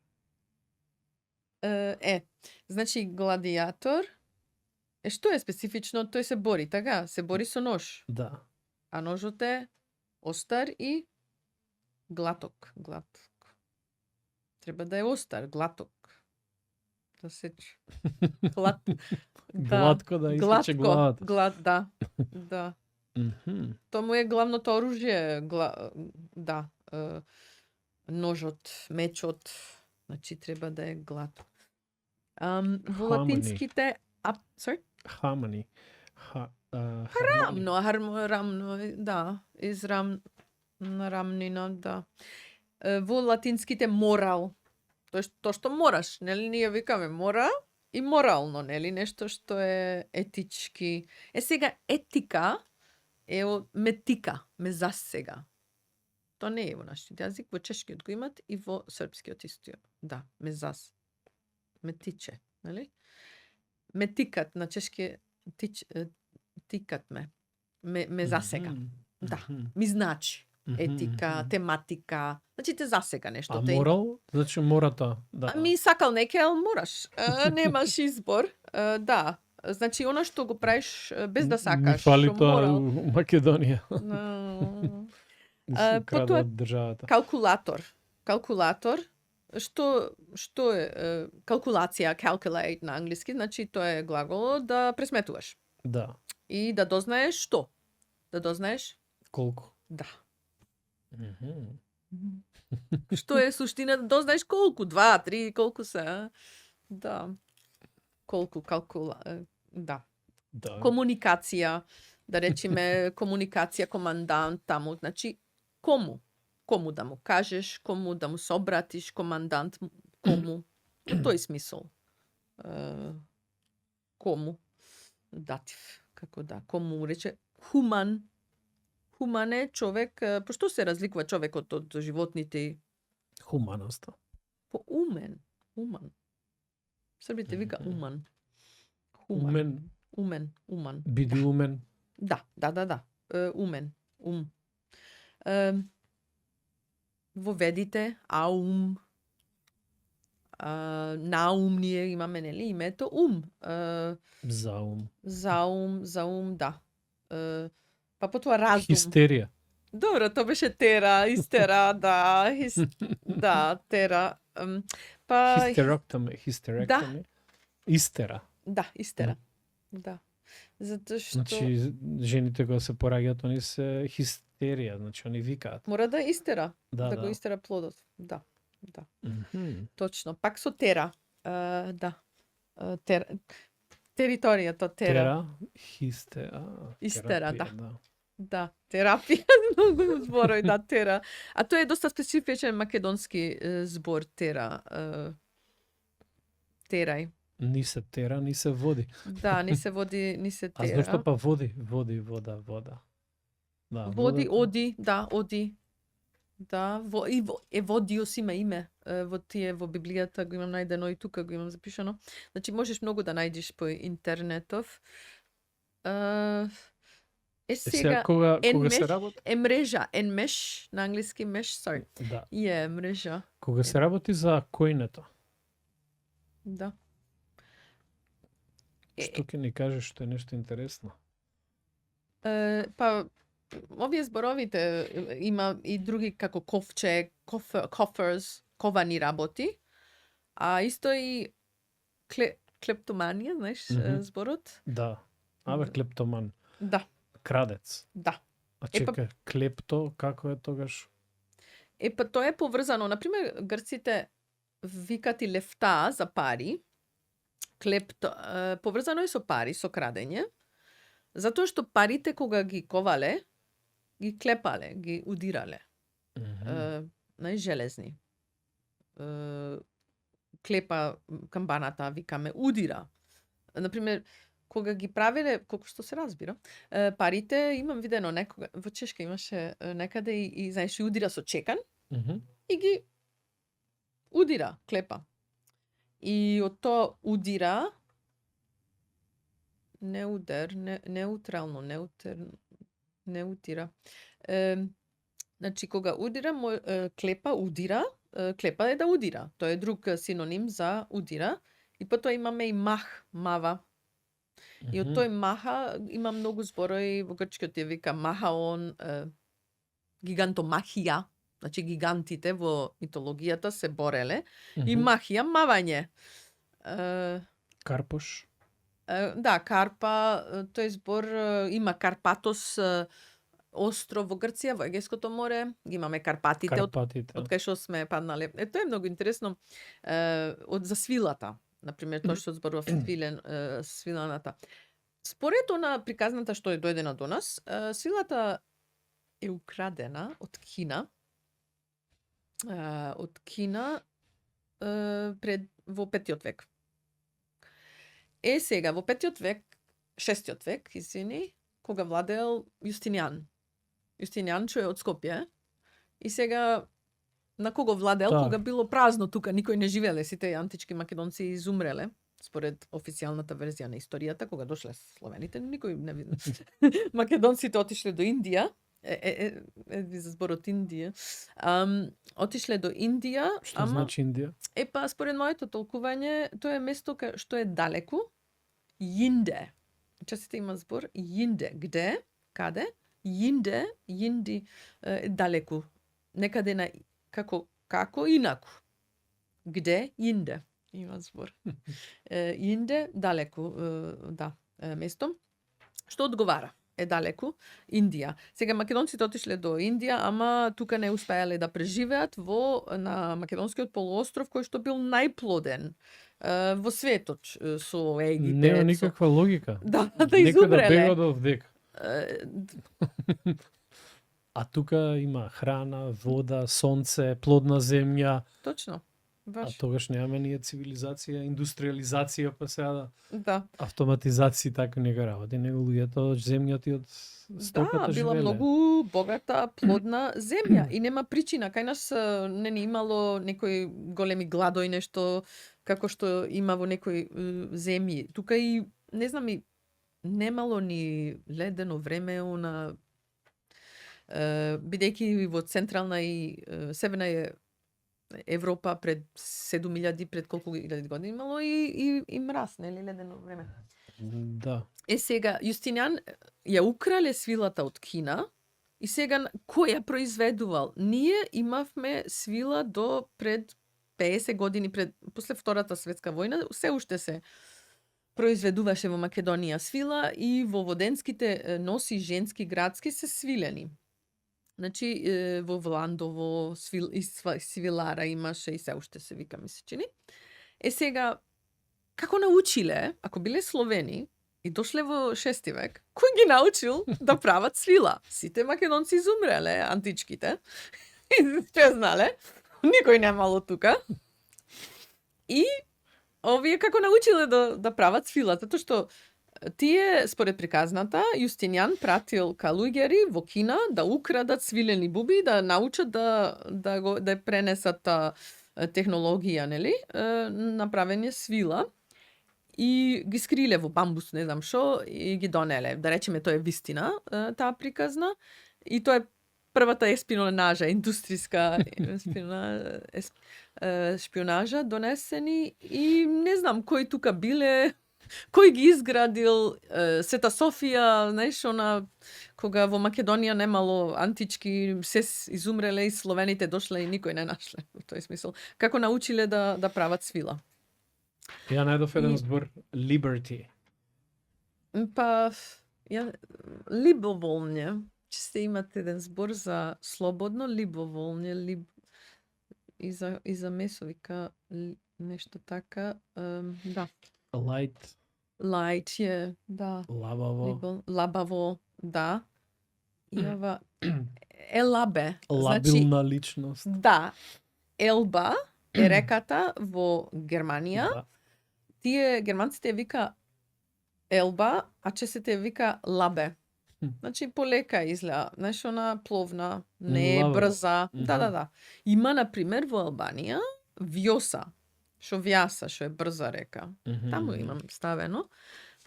Значи, гладиатор што е специфично? Тој се бори, така? Се бори со нож. Да. А ножот е остар и глаток. Треба да е остар, глаток. Да сече. Гладко да истече главата. Да. Тоа му е главното оружје. Да. Ножот, мечот. Значи, треба да е глаток. Во латинските... Sorry? Harmony. Рамно, да. Рамнина, да. Во латинските морал. Тоа што мораш, нели? Ние викаме мора и морално, нели? Нешто што е етички. Сега, етика е од метика, ме засега. Тоа не е во нашиот јазик, во чешкиот го имат и во српскиот исто. Да, ме тиче, нели? Ме тикат на чешки тикат ме засега. Да, ми значи етика, тематика, значи те засега нешто. А морал? Значи мората, да. Ами сакал некел, мораш. Немаш избор. Да, Значи, она што го правиш без да Ми сакаш, фали што тоа морал. у Македонија. No. Краде потоа од државата. Калкулатор, што е калкулација, calculate на англиски, значи тоа е глагол да пресметуваш Да. и да дознаеш што? Да дознаеш? Колку? Да. Мгм. Што е суштина да дознаеш колку? 2, 3, колку се? А? Да. Колку да. Да. Комуникација, да речеме комуникација командант таму, значи кому? Кому да му кажеш, кому да му се обратиш, командант, кому? Во тој смисол. Кому? Датив. Како да, кому му рече хуман. Хуман е човек, пошто се разликува човекот од животните? Хуманоста. По умен. Уман. Србите вика уман. Умен. Уман. Биди умен. Да. Умен. Воведите, наумние имаме, нели, името заум, да. Па потоа разум. Хистерија. Добро, тоа беше тера, истера, да, да, тера. Па Хистероктоми. Истера. да, истера. Да. Затоа што Значи, жените кога се пораѓаат, они се хистерија, значи они викаат. мора да истера, Да, го истера плодот. Да. Мгм. Точно. Пак со тера. Да. Територијата тера. Истера, терапија, Да, терапија, многу зборови, да, тера. А тоа е доста специфичен македонски збор, тера. Терај. Ни се тера, ни се води. Да, ни се води, ни се А тера. зошто па води? Води, вода. Да, Води, вода- оди, да, оди. Да, Еводиос има име. Во Библијата го имам најдено и тука го имам запишано. Значи можеш многу да најдеш по интернетов. Сега кога енмеш се работи? е мрежа, енмеш на англиски меш, sorry. Да. Е мрежа, Кога се работи за којнето, да. што ќе ни кажеш што е нешто интересно? Па овие зборовите има и други како ковчег, coffers, ковани работи, а исто и клептоманија, знаеш, зборот? Да. Абе, клептоман. Да, Крадец. да. А чека, клепто, како е тогаш? Па тоа е поврзано. Например, грците викат и лефта за пари. Клепто, поврзано е со пари, со крадење. Затоа што парите кога ги ковале, ги клепале, ги удирале. Железни. Клепа камбаната, викаме, удира. Например, кога ги правиле, колку што се разбира, парите, имам видено некога, во Чешка имаше некаде и знаеш, и удира со чекан, и ги удира, клепа. И од тоа удира, неутрално, не утира. Значи, кога удира, клепа, удира, клепа е да удира. Тоа е друг синоним за удира. И потоа имаме и мах, мава. И од тој маха има многу зборови, во грчкиот ја вика махаон, гигантомахија, значи гигантите во митологијата се бореле, и махија, мавање. Карпош. Да, карпа, тој збор има Карпатос остров во Грција, во Егејското море, ги имаме Карпатите, од кај што сме паднале. Тоа е многу интересно, за свилата. Например, тоа што зборува свилената. Според она приказната што е дојдена до нас, свилата е украдена од Кина. Во 5 век. Сега, во 5 век, 6 век, кога владеел Јустинијан. Јустинијан што е од Скопје. И сега на кого владел, кога било празно тука, никој не живеле, сите антички македонци изумреле, според официјалната верзија на историјата, кога дошле словените, никој не видел. Македонците отишле до Индија, за зборот Индија, отишле до Индија. Што значи Индија? Па, според моето толкување, тоа е место што е далеку Јинде. Често има збор јинде. Где? Каде? Јинде, јинди далеку. Некаде на како инаку. Где? Јинде. Има збор. Јинде далеку, да, место. Што одговара? Е далеку, Индија. Сега македонците отишле до Индија, ама тука не успеале да преживеат на македонскиот полуостров кој што бил најплоден во светот со Египет. Нема никаква логика. Да Некој да изумреле. бега од овдека. А тука има храна, вода, сонце, плодна земја. Точно. А Баш. тогаш немаме ние цивилизација, индустриализација, па сега Да. автоматизација и така нека работи, него луѓето од земјата и од стоката Да, била живееле. многу богата, плодна земја и нема причина. Кај нас не ни имало некои големи гладој нешто како што има во некои земји. Тука и не знам и немало ни ледено време на бидејќи во централна и северна Европа пред 7000 пред колку илјади години имало и мраз, нели, ледено време. Да. Сега Јустинијан ја украле свилата од Кина и сега кој ја произведувал? Ние имавме свила до пред 50 години после Втората светска војна, се уште се произведуваше во Македонија свила и во воденските носи женски градски се свилени. Значи, во Вландово свилара имаше и се уште се вика, ми се чини. Сега, како научиле, ако биле Словени и дошле во 6 век, кој ги научил да прават свила? Сите македонци изумреле, античките. И што знале? Никој немало тука. И овие како научиле да прават свила, затоа што тие, според приказната, Јустинијан пратил калуѓери во Кина да украдат свилени буби, да научат да пренесат технологија, нели, направење свила и ги скриле во бамбус, не знам шо, и ги донеле. Да речеме, тоа е вистина, таа приказна, и тоа е првата еспионажа, индустријска шпионажа донесени и не знам кој тука биле, кој ги изградил сета Софија, знаеш, кога во Македонија немало антички, се изумреле и словените дошле и никој не нашле, во тој смисол. Како научиле да прават свила? Ја најдов еден збор liberty. Па, либоволње. Че имате еден збор за слободно, либоволње, и за месо вика нешто така, да. Light е, да. Лабаво, да. И ова елабе. Лабилна личност. Да. Елба е реката во Германија. Да. Тие германците вика елба, а чесите вика лабе. Значи полека изгледа, знаеш, она пловна, не е брза. Да. Има, например, во Албанија Вјоса, што вјаса, што е брза река. Таму имам ставено.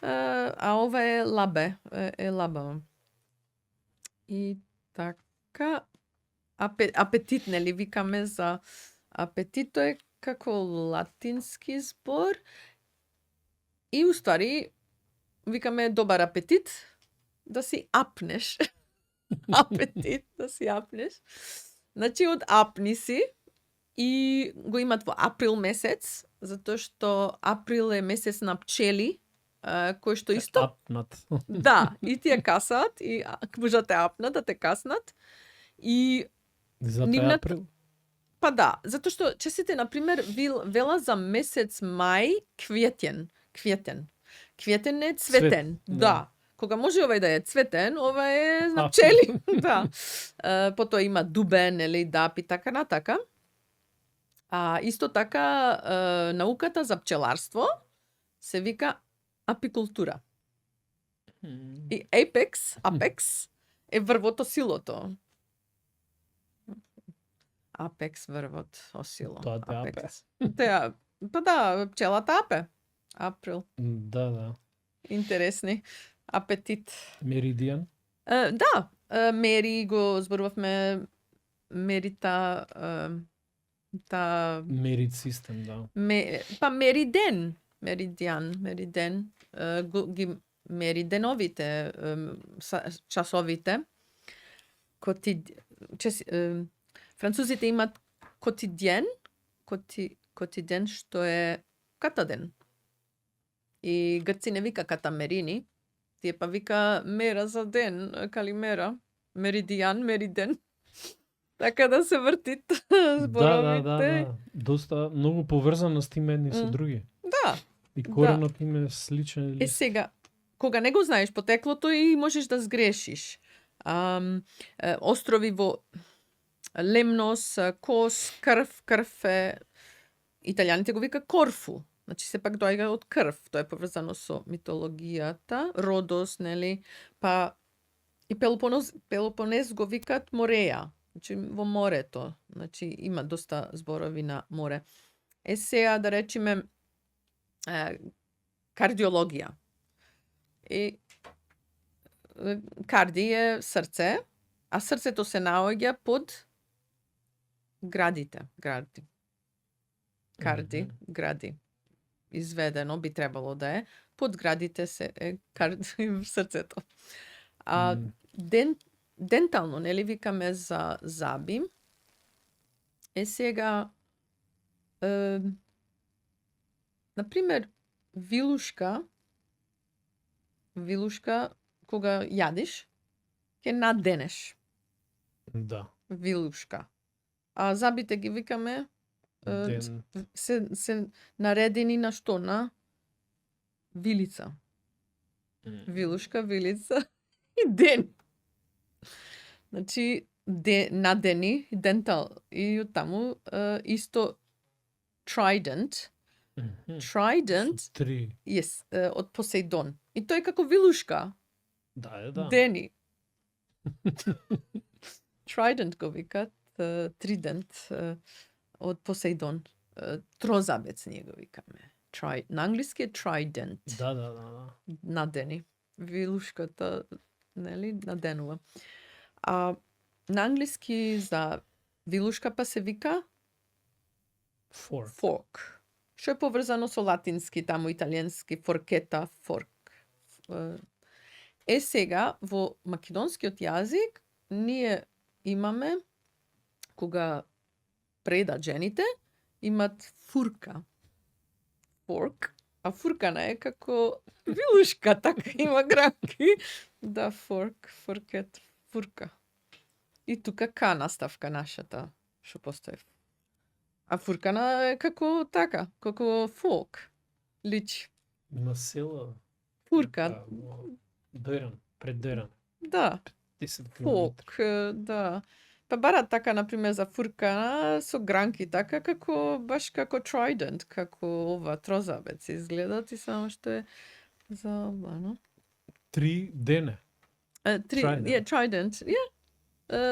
А ова е лабе, е лаба. И така, апетит, нели викаме за апетит, тоа е како латински збор. И уствари викаме добар апетит, да си апнеш. Апетит, да си апнеш. Значи, од апни си и го имат во април месец, затоа што април е месец на пчели, кој што исто... Апнат. Да, и тие касаат, и можат да те апнат, да те каснат. И... Затоа е април? Па да, затоа што чесите, например, вела за месец мај кветен. Кветен е цветен. Да. Кога може овај да е цветен, ова е на пчели. Да. Потоа има дубен, или дап и така натака. А исто така науката за пчеларство се вика апикултура. И апекс е врвот осилото. Апекс врвот осило. Тоа те апе. Па да, пчелата апе. Април. Да. Интересни. Апетит. Меридијан? Да, мери го зборувавме, мери та Мерит систем, да. па мериден. мериден, ги мери деновите, часовите. Французите имат котиден, што е катаден. И грци не вика катамерини, тие па вика мера за ден, калимера, мериден. Така да се вртит зборовите. Да. Доста многу поврзаност има едни со други. Да. И коренот им е сличен или... Сега, кога не го знаеш потеклото и можеш да сгрешиш. Острови во Лемнос, Кос, крв е... Италијаните го вика Корфу. Значи, сепак доаѓа од крв. Тоа е поврзано со митологијата. Родос, нели? Па и Пелопонез го викат Мореја. Значи, во морето. Значи, има доста зборови на море. Сега, да речеме, кардиологија. И карди е срце, а срцето се наоѓа под градите. Гради. Изведено би требало да е. Под градите се е срцето. Дентално, нели викаме за заби. Сега например, вилушка, кога јадиш, ќе наденеш. Да. Вилушка. А забите ги викаме Ден. се наредени на што? На вилица. Вилушка, вилица и ден. Значи, надени, дентал. И оттаму исто trident. Trident, Три. yes, од Посейдон. И тој како вилушка. Да. Дени. Trident го викат, тридент од Посейдон. Трозабец ние го викаме. На англиски е trident. Да. Надени. Вилушката, нели, наденува. А на англиски за вилушка па се вика fork. Што е поврзано со латински, таму италијански форкета, fork. Сега во македонскиот јазик ние имаме, кога предат жените, имат фурка. Fork, а фуркана е како вилушка, така има гранки. Да, forket, фурка. И тука К наставка нашата, што постои. А фуркана е како така, како фолк. Личи. Има села. Фурка. Пред Деран. Да. 10 Фолк, да. Па барат така, например, за фуркана со гранки, така како, баш како trident, како ова трозабец изгледат и само што е за обано. 3 дене. Trident.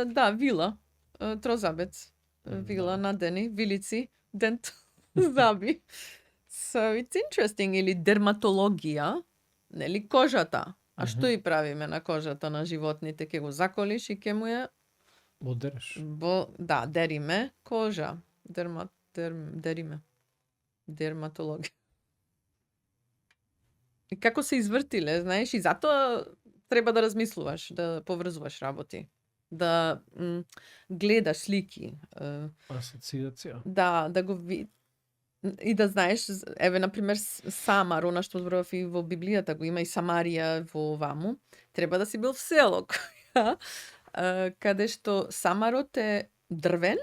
Да, вила, трозабец, вила на дени, вилици, дент, заби. So it's interesting. Или дерматологија, нели, кожата. А што и правиме на кожата на животните? Ке го заколиш и ке му ја Одереш. Да, дериме кожа. Дериме. Дерматологија. И како се извртиле, знаеш, и затоа треба да размислуваш, да поврзуваш работи. Да гледаш слики. Асоциација. Да го и да знаеш, еве, например, Самар, она што зборував и во Библијата, го има и Самарија во ваму. Треба да си бил в село, каде што Самарот е дрвен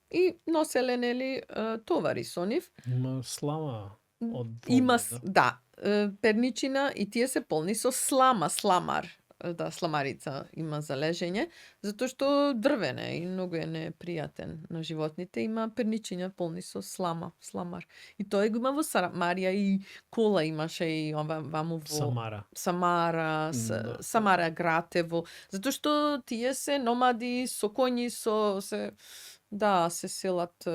и носеле, нели, товари со нив. Има слама од Има, да, перничина и тие се полни со сламар. Да, сламарица има за лежење, затоа што дрвен е и многу е непријатен на животните. Има перничиња полни со сламар. И тоа го има во Самарија и кола имаше и ваму во Самара, Гратево, затоа што тие се номади со коњи, се селат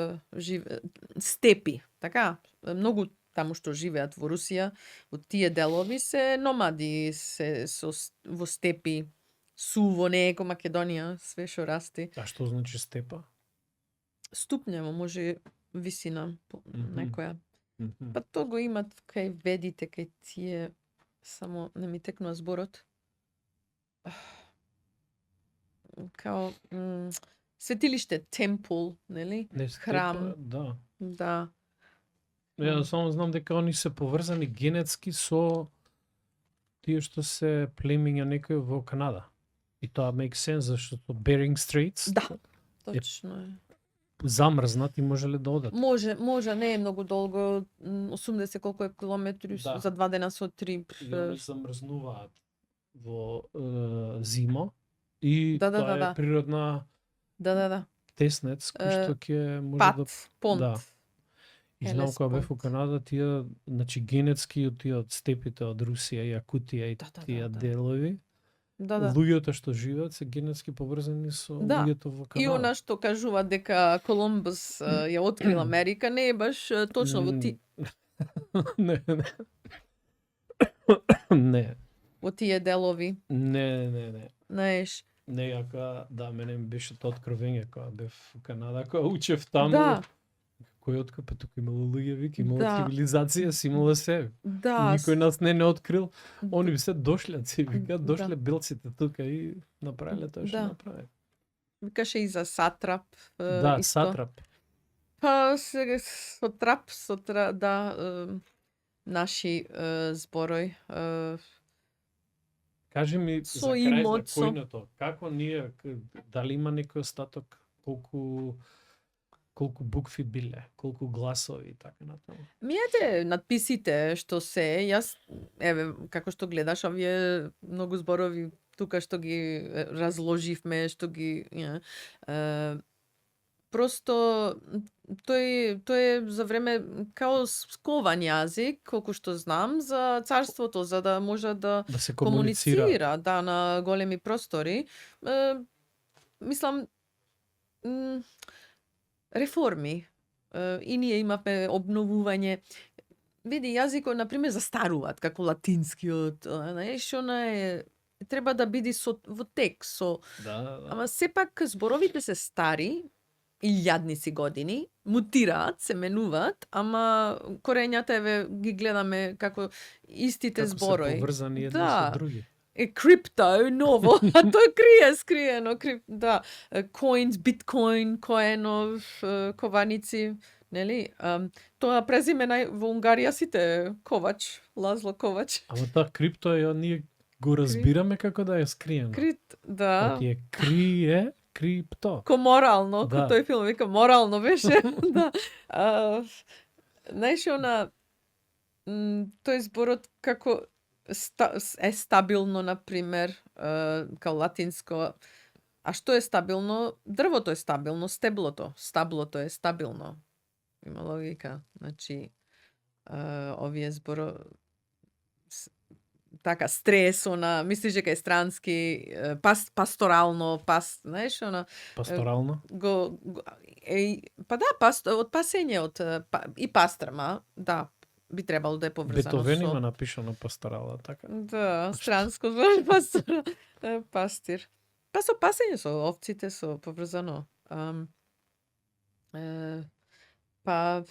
степи, така, многу таму што живеат во Русија, во тие делови се номади, во степи, суво, не е ко Македонија, све што расти. А што значи степа? Ступњево, може висина некоја. Па то го имат кај ведите, кај тие, само не ми текнува зборот. Као светилиште, темпл, нели? Не, Храм. да. Да. Ја само знам дека они се поврзани генетски со тие што се племиња некои во Канада. И тоа make sense, зашто Bering Straits Да, точно е. замрзнат и можеле да одат. Може, не е многу долго, 80 колку е километри, Да. за 2 дена со трип. И они замрзнуваат во зима и Да, тоа е да. природна Да. теснец кој што ќе може Пат, да понт. да. И знам Елес кога бев во понт. Канада, тие, значи генетски од тие од степите од Русија, Јакутија и Да. тие делови, Да. луѓето што живеат се генетски поврзани со Да. луѓето во Канада. И она што кажува дека Колумбус ја открил Америка, не е баш точно во Не. Не. во тие делови. Не. Знаеш. Не, јака, да, мене ми беше тоа откровење кога бев во Канада, кога учев таму. Да. Кој откапа, тука имало луѓе, вики, имало Да. цивилизација, си имало се. Да. Никој нас не открил. Они би се дошлјаци, вика, Да. дошле белците тука и направиле тоа што Да. направиле. Викаше и за сатрап. Да, исто. сатрап. Па со трап, да, наши зборој. Кажи ми Со за крај имот, за којното, како ние, дали има некој остаток, колку букви биле, колку гласови и така натаму. Мијате надписите што се, јас, еве, како што гледаш, овие многу зборови тука што ги разложивме, што ги... Просто тој е за време као скован јазик, колку што знам, за царството, за да може да се комуницира. да, на големи простори. Мислам, реформи. И ние имавме обновување. Види, јазикот, например, застаруваат, како латинскиот, знаеш, она е треба да биде во текст, Да. Ама сепак зборовите се стари, илјадници години, мутираат, се менуваат, ама корењата, еве, ги гледаме како истите зборови. Како се поврзани едни Да. со други. Крипто, ново, а тоа скриено, да. Coins, биткоин, коенов, кованици, нели? Тоа презиме во Унгарија сите Ковач, Лазло Ковач. Ама тоа крипто е, ние го разбираме како да е скриено. Да. Оти е крипто. Ко морално, Да. ко тој филм вика морално беше. Да. Знаеш, она тој зборот како е стабилно, например, као латинско. А што е стабилно? Дрвото е стабилно, стаблото е стабилно. Има логика. Значи, овие зборо така стрес, мислиш дека е странски, пасторално, знаеш, Пасторално? Па да, од пасење, и пастрама, да, би требало да е поврзано Бетовен со... има напишано пасторала, така? Да, странско пастир. Па со пасење, со овците, со поврзано. Па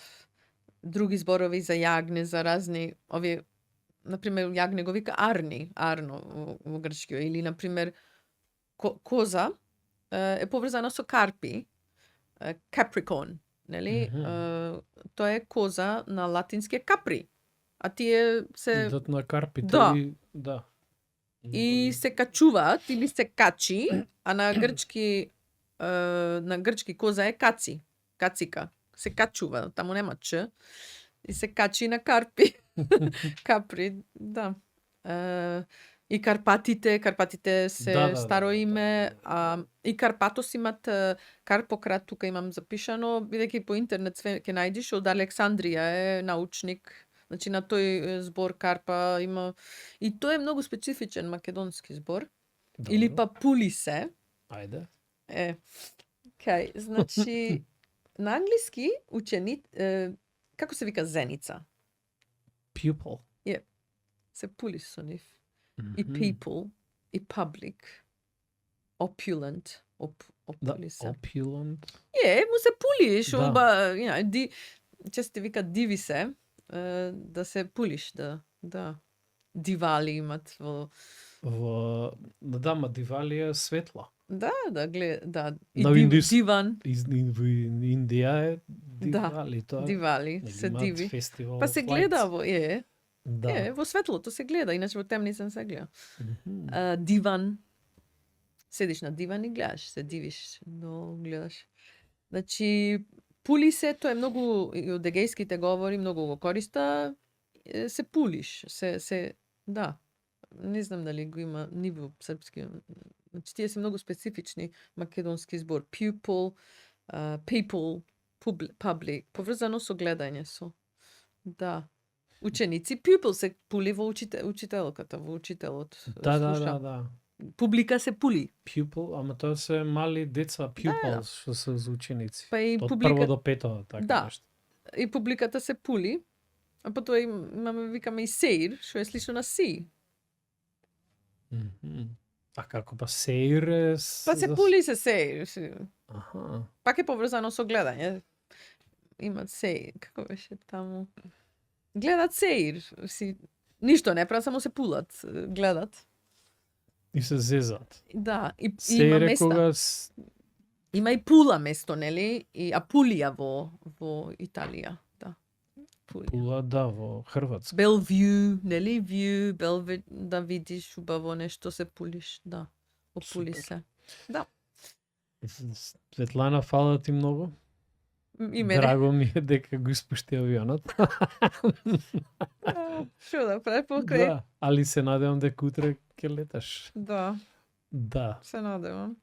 други зборови за јагне, за разни, овие, например, јагне го вика арно во грчкиот, или, например, коза е поврзана со карпи, Capricorn, нели? Тоа е коза на латински капри. А тие се... Идат на карпите Да. и... Да. И се качуваат, или се качи, а на грчки коза е каци. Кацика. Се качува, таму нема ч. И се качи на карпи. Капри, да. И Карпатите се старо име, и Карпатос имат Карпократ, тука имам запишано, бидејќи по интернет све ќе најдиш, од Александрија е научник, значи на тој збор Карпа има, и тој е многу специфичен македонски збор, Добро. или па Пулисе. Ајде. Кај, значи, на англиски учени, како се вика зеница? Pupil. Се пулис со нив. И people, и public, opulent, Да, opulent. Му се пулиш, Да. често вика диви се, да се пулиш, да. Дивали имат Во ма Дивали е светла. Да, и На Индис- диван, Во Индија е Дивали, тоа. дивали, нели се имаат диви. фестивал Па се of гледа lights. Да. во светлото се гледа, иначе во темницен се гледа. Мгм. Диван. Седиш на диван и гледаш, се дивиш, но гледаш. Значи, пули се, тоа е многу, и од егејските говори, многу го користа, се пулиш, да. Не знам дали го има ни во српски. Значи, тие се многу специфични македонски збор. Pupil, people, public, поврзано со гледање, да. Ученици, pupil се пули во учителката, во учителот. слуша. Да. Публика се пули. Pupil, ама тоа се мали деца, pupils, што се за ученици. Па и Од публика, прво до пето, така Да. нешто. и публиката се пули, а потоа имаме, викаме и сеир, што е слично на си. Мгм. А како па сеир е... Па се пули се сеир. Аха. Пак е поврзано со гледање. Имат сеир, како беше таму. Гледат сеир, ништо не прават, само се пулат, гледат. И се зезат. Да, и има Сеир е места. кога... Има и пула место, нели? И Апулија во Италија, да. Пулија. Пула, да, во Хрватска. Белвју, нели? Вју, да видиш убаво нешто, се пулиш, да. Опули Супер. се. Да. Светлана, фала ти многу. И мене. Драго ми е дека го испушти авионот. Шо да прави покрај? Да, али се надевам дека утре ќе леташ. Да, Да. се надевам.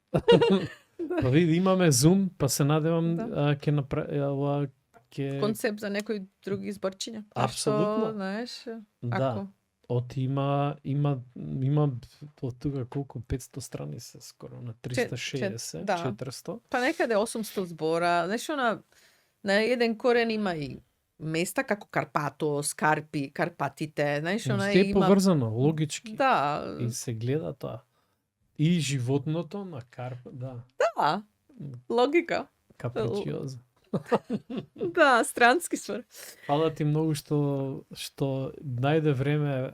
Па види, имаме Zoom, па се надевам Да. ќе направи ќе Концепт за некои други зборчиња. Апсолутно. Знаеш, да. ако Од има од тука колку 500 страни се скоро на 360, да. 400. па некаде 800 збора, знаеш, на еден корен има и места како Карпато, Скарпи, Карпатите, знаеш, Се е има поврзано, логички. Да, И се гледа тоа. И животното на карп, да, да, логика. капричиоза. Да, странски свар. Фала ти многу што најде време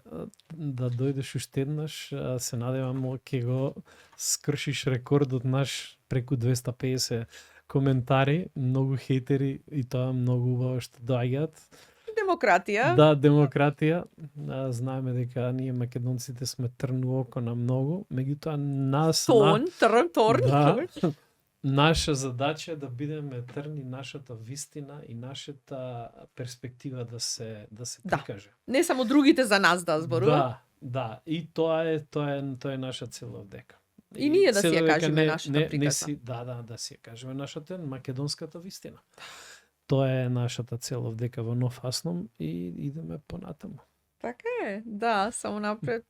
да дојдеш уште еднаш. Се надевам ќе го скршиш рекордот наш преку 250 коментари, многу хейтери и тоа многу убаво што доаѓаат. Демократија. Да, демократија. Знаеме дека ние македонците сме трн у око на многу, меѓутоа Торн. Да. Наша задача е да бидеме трни нашата вистина и нашата перспектива да се Да. прикаже. Не само другите за нас да зборуваат. Да. И тоа е наша цел овдека. И ние да си ја цело дека кажеме нашата приказна. си ја кажеме нашата македонската вистина. Тоа е нашата цел овдека во Нов Асном и идеме понатаму. Така е, да, само напред.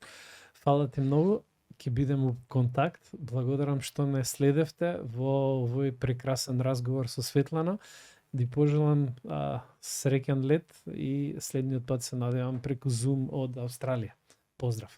Фала ти многу. Ќе бидеме во контакт. Благодарам што ме следевте во овој прекрасен разговор со Светлана. Ди пожелам среќен лет и следниот пат се надевам преку Zoom од Австралија. Поздрав!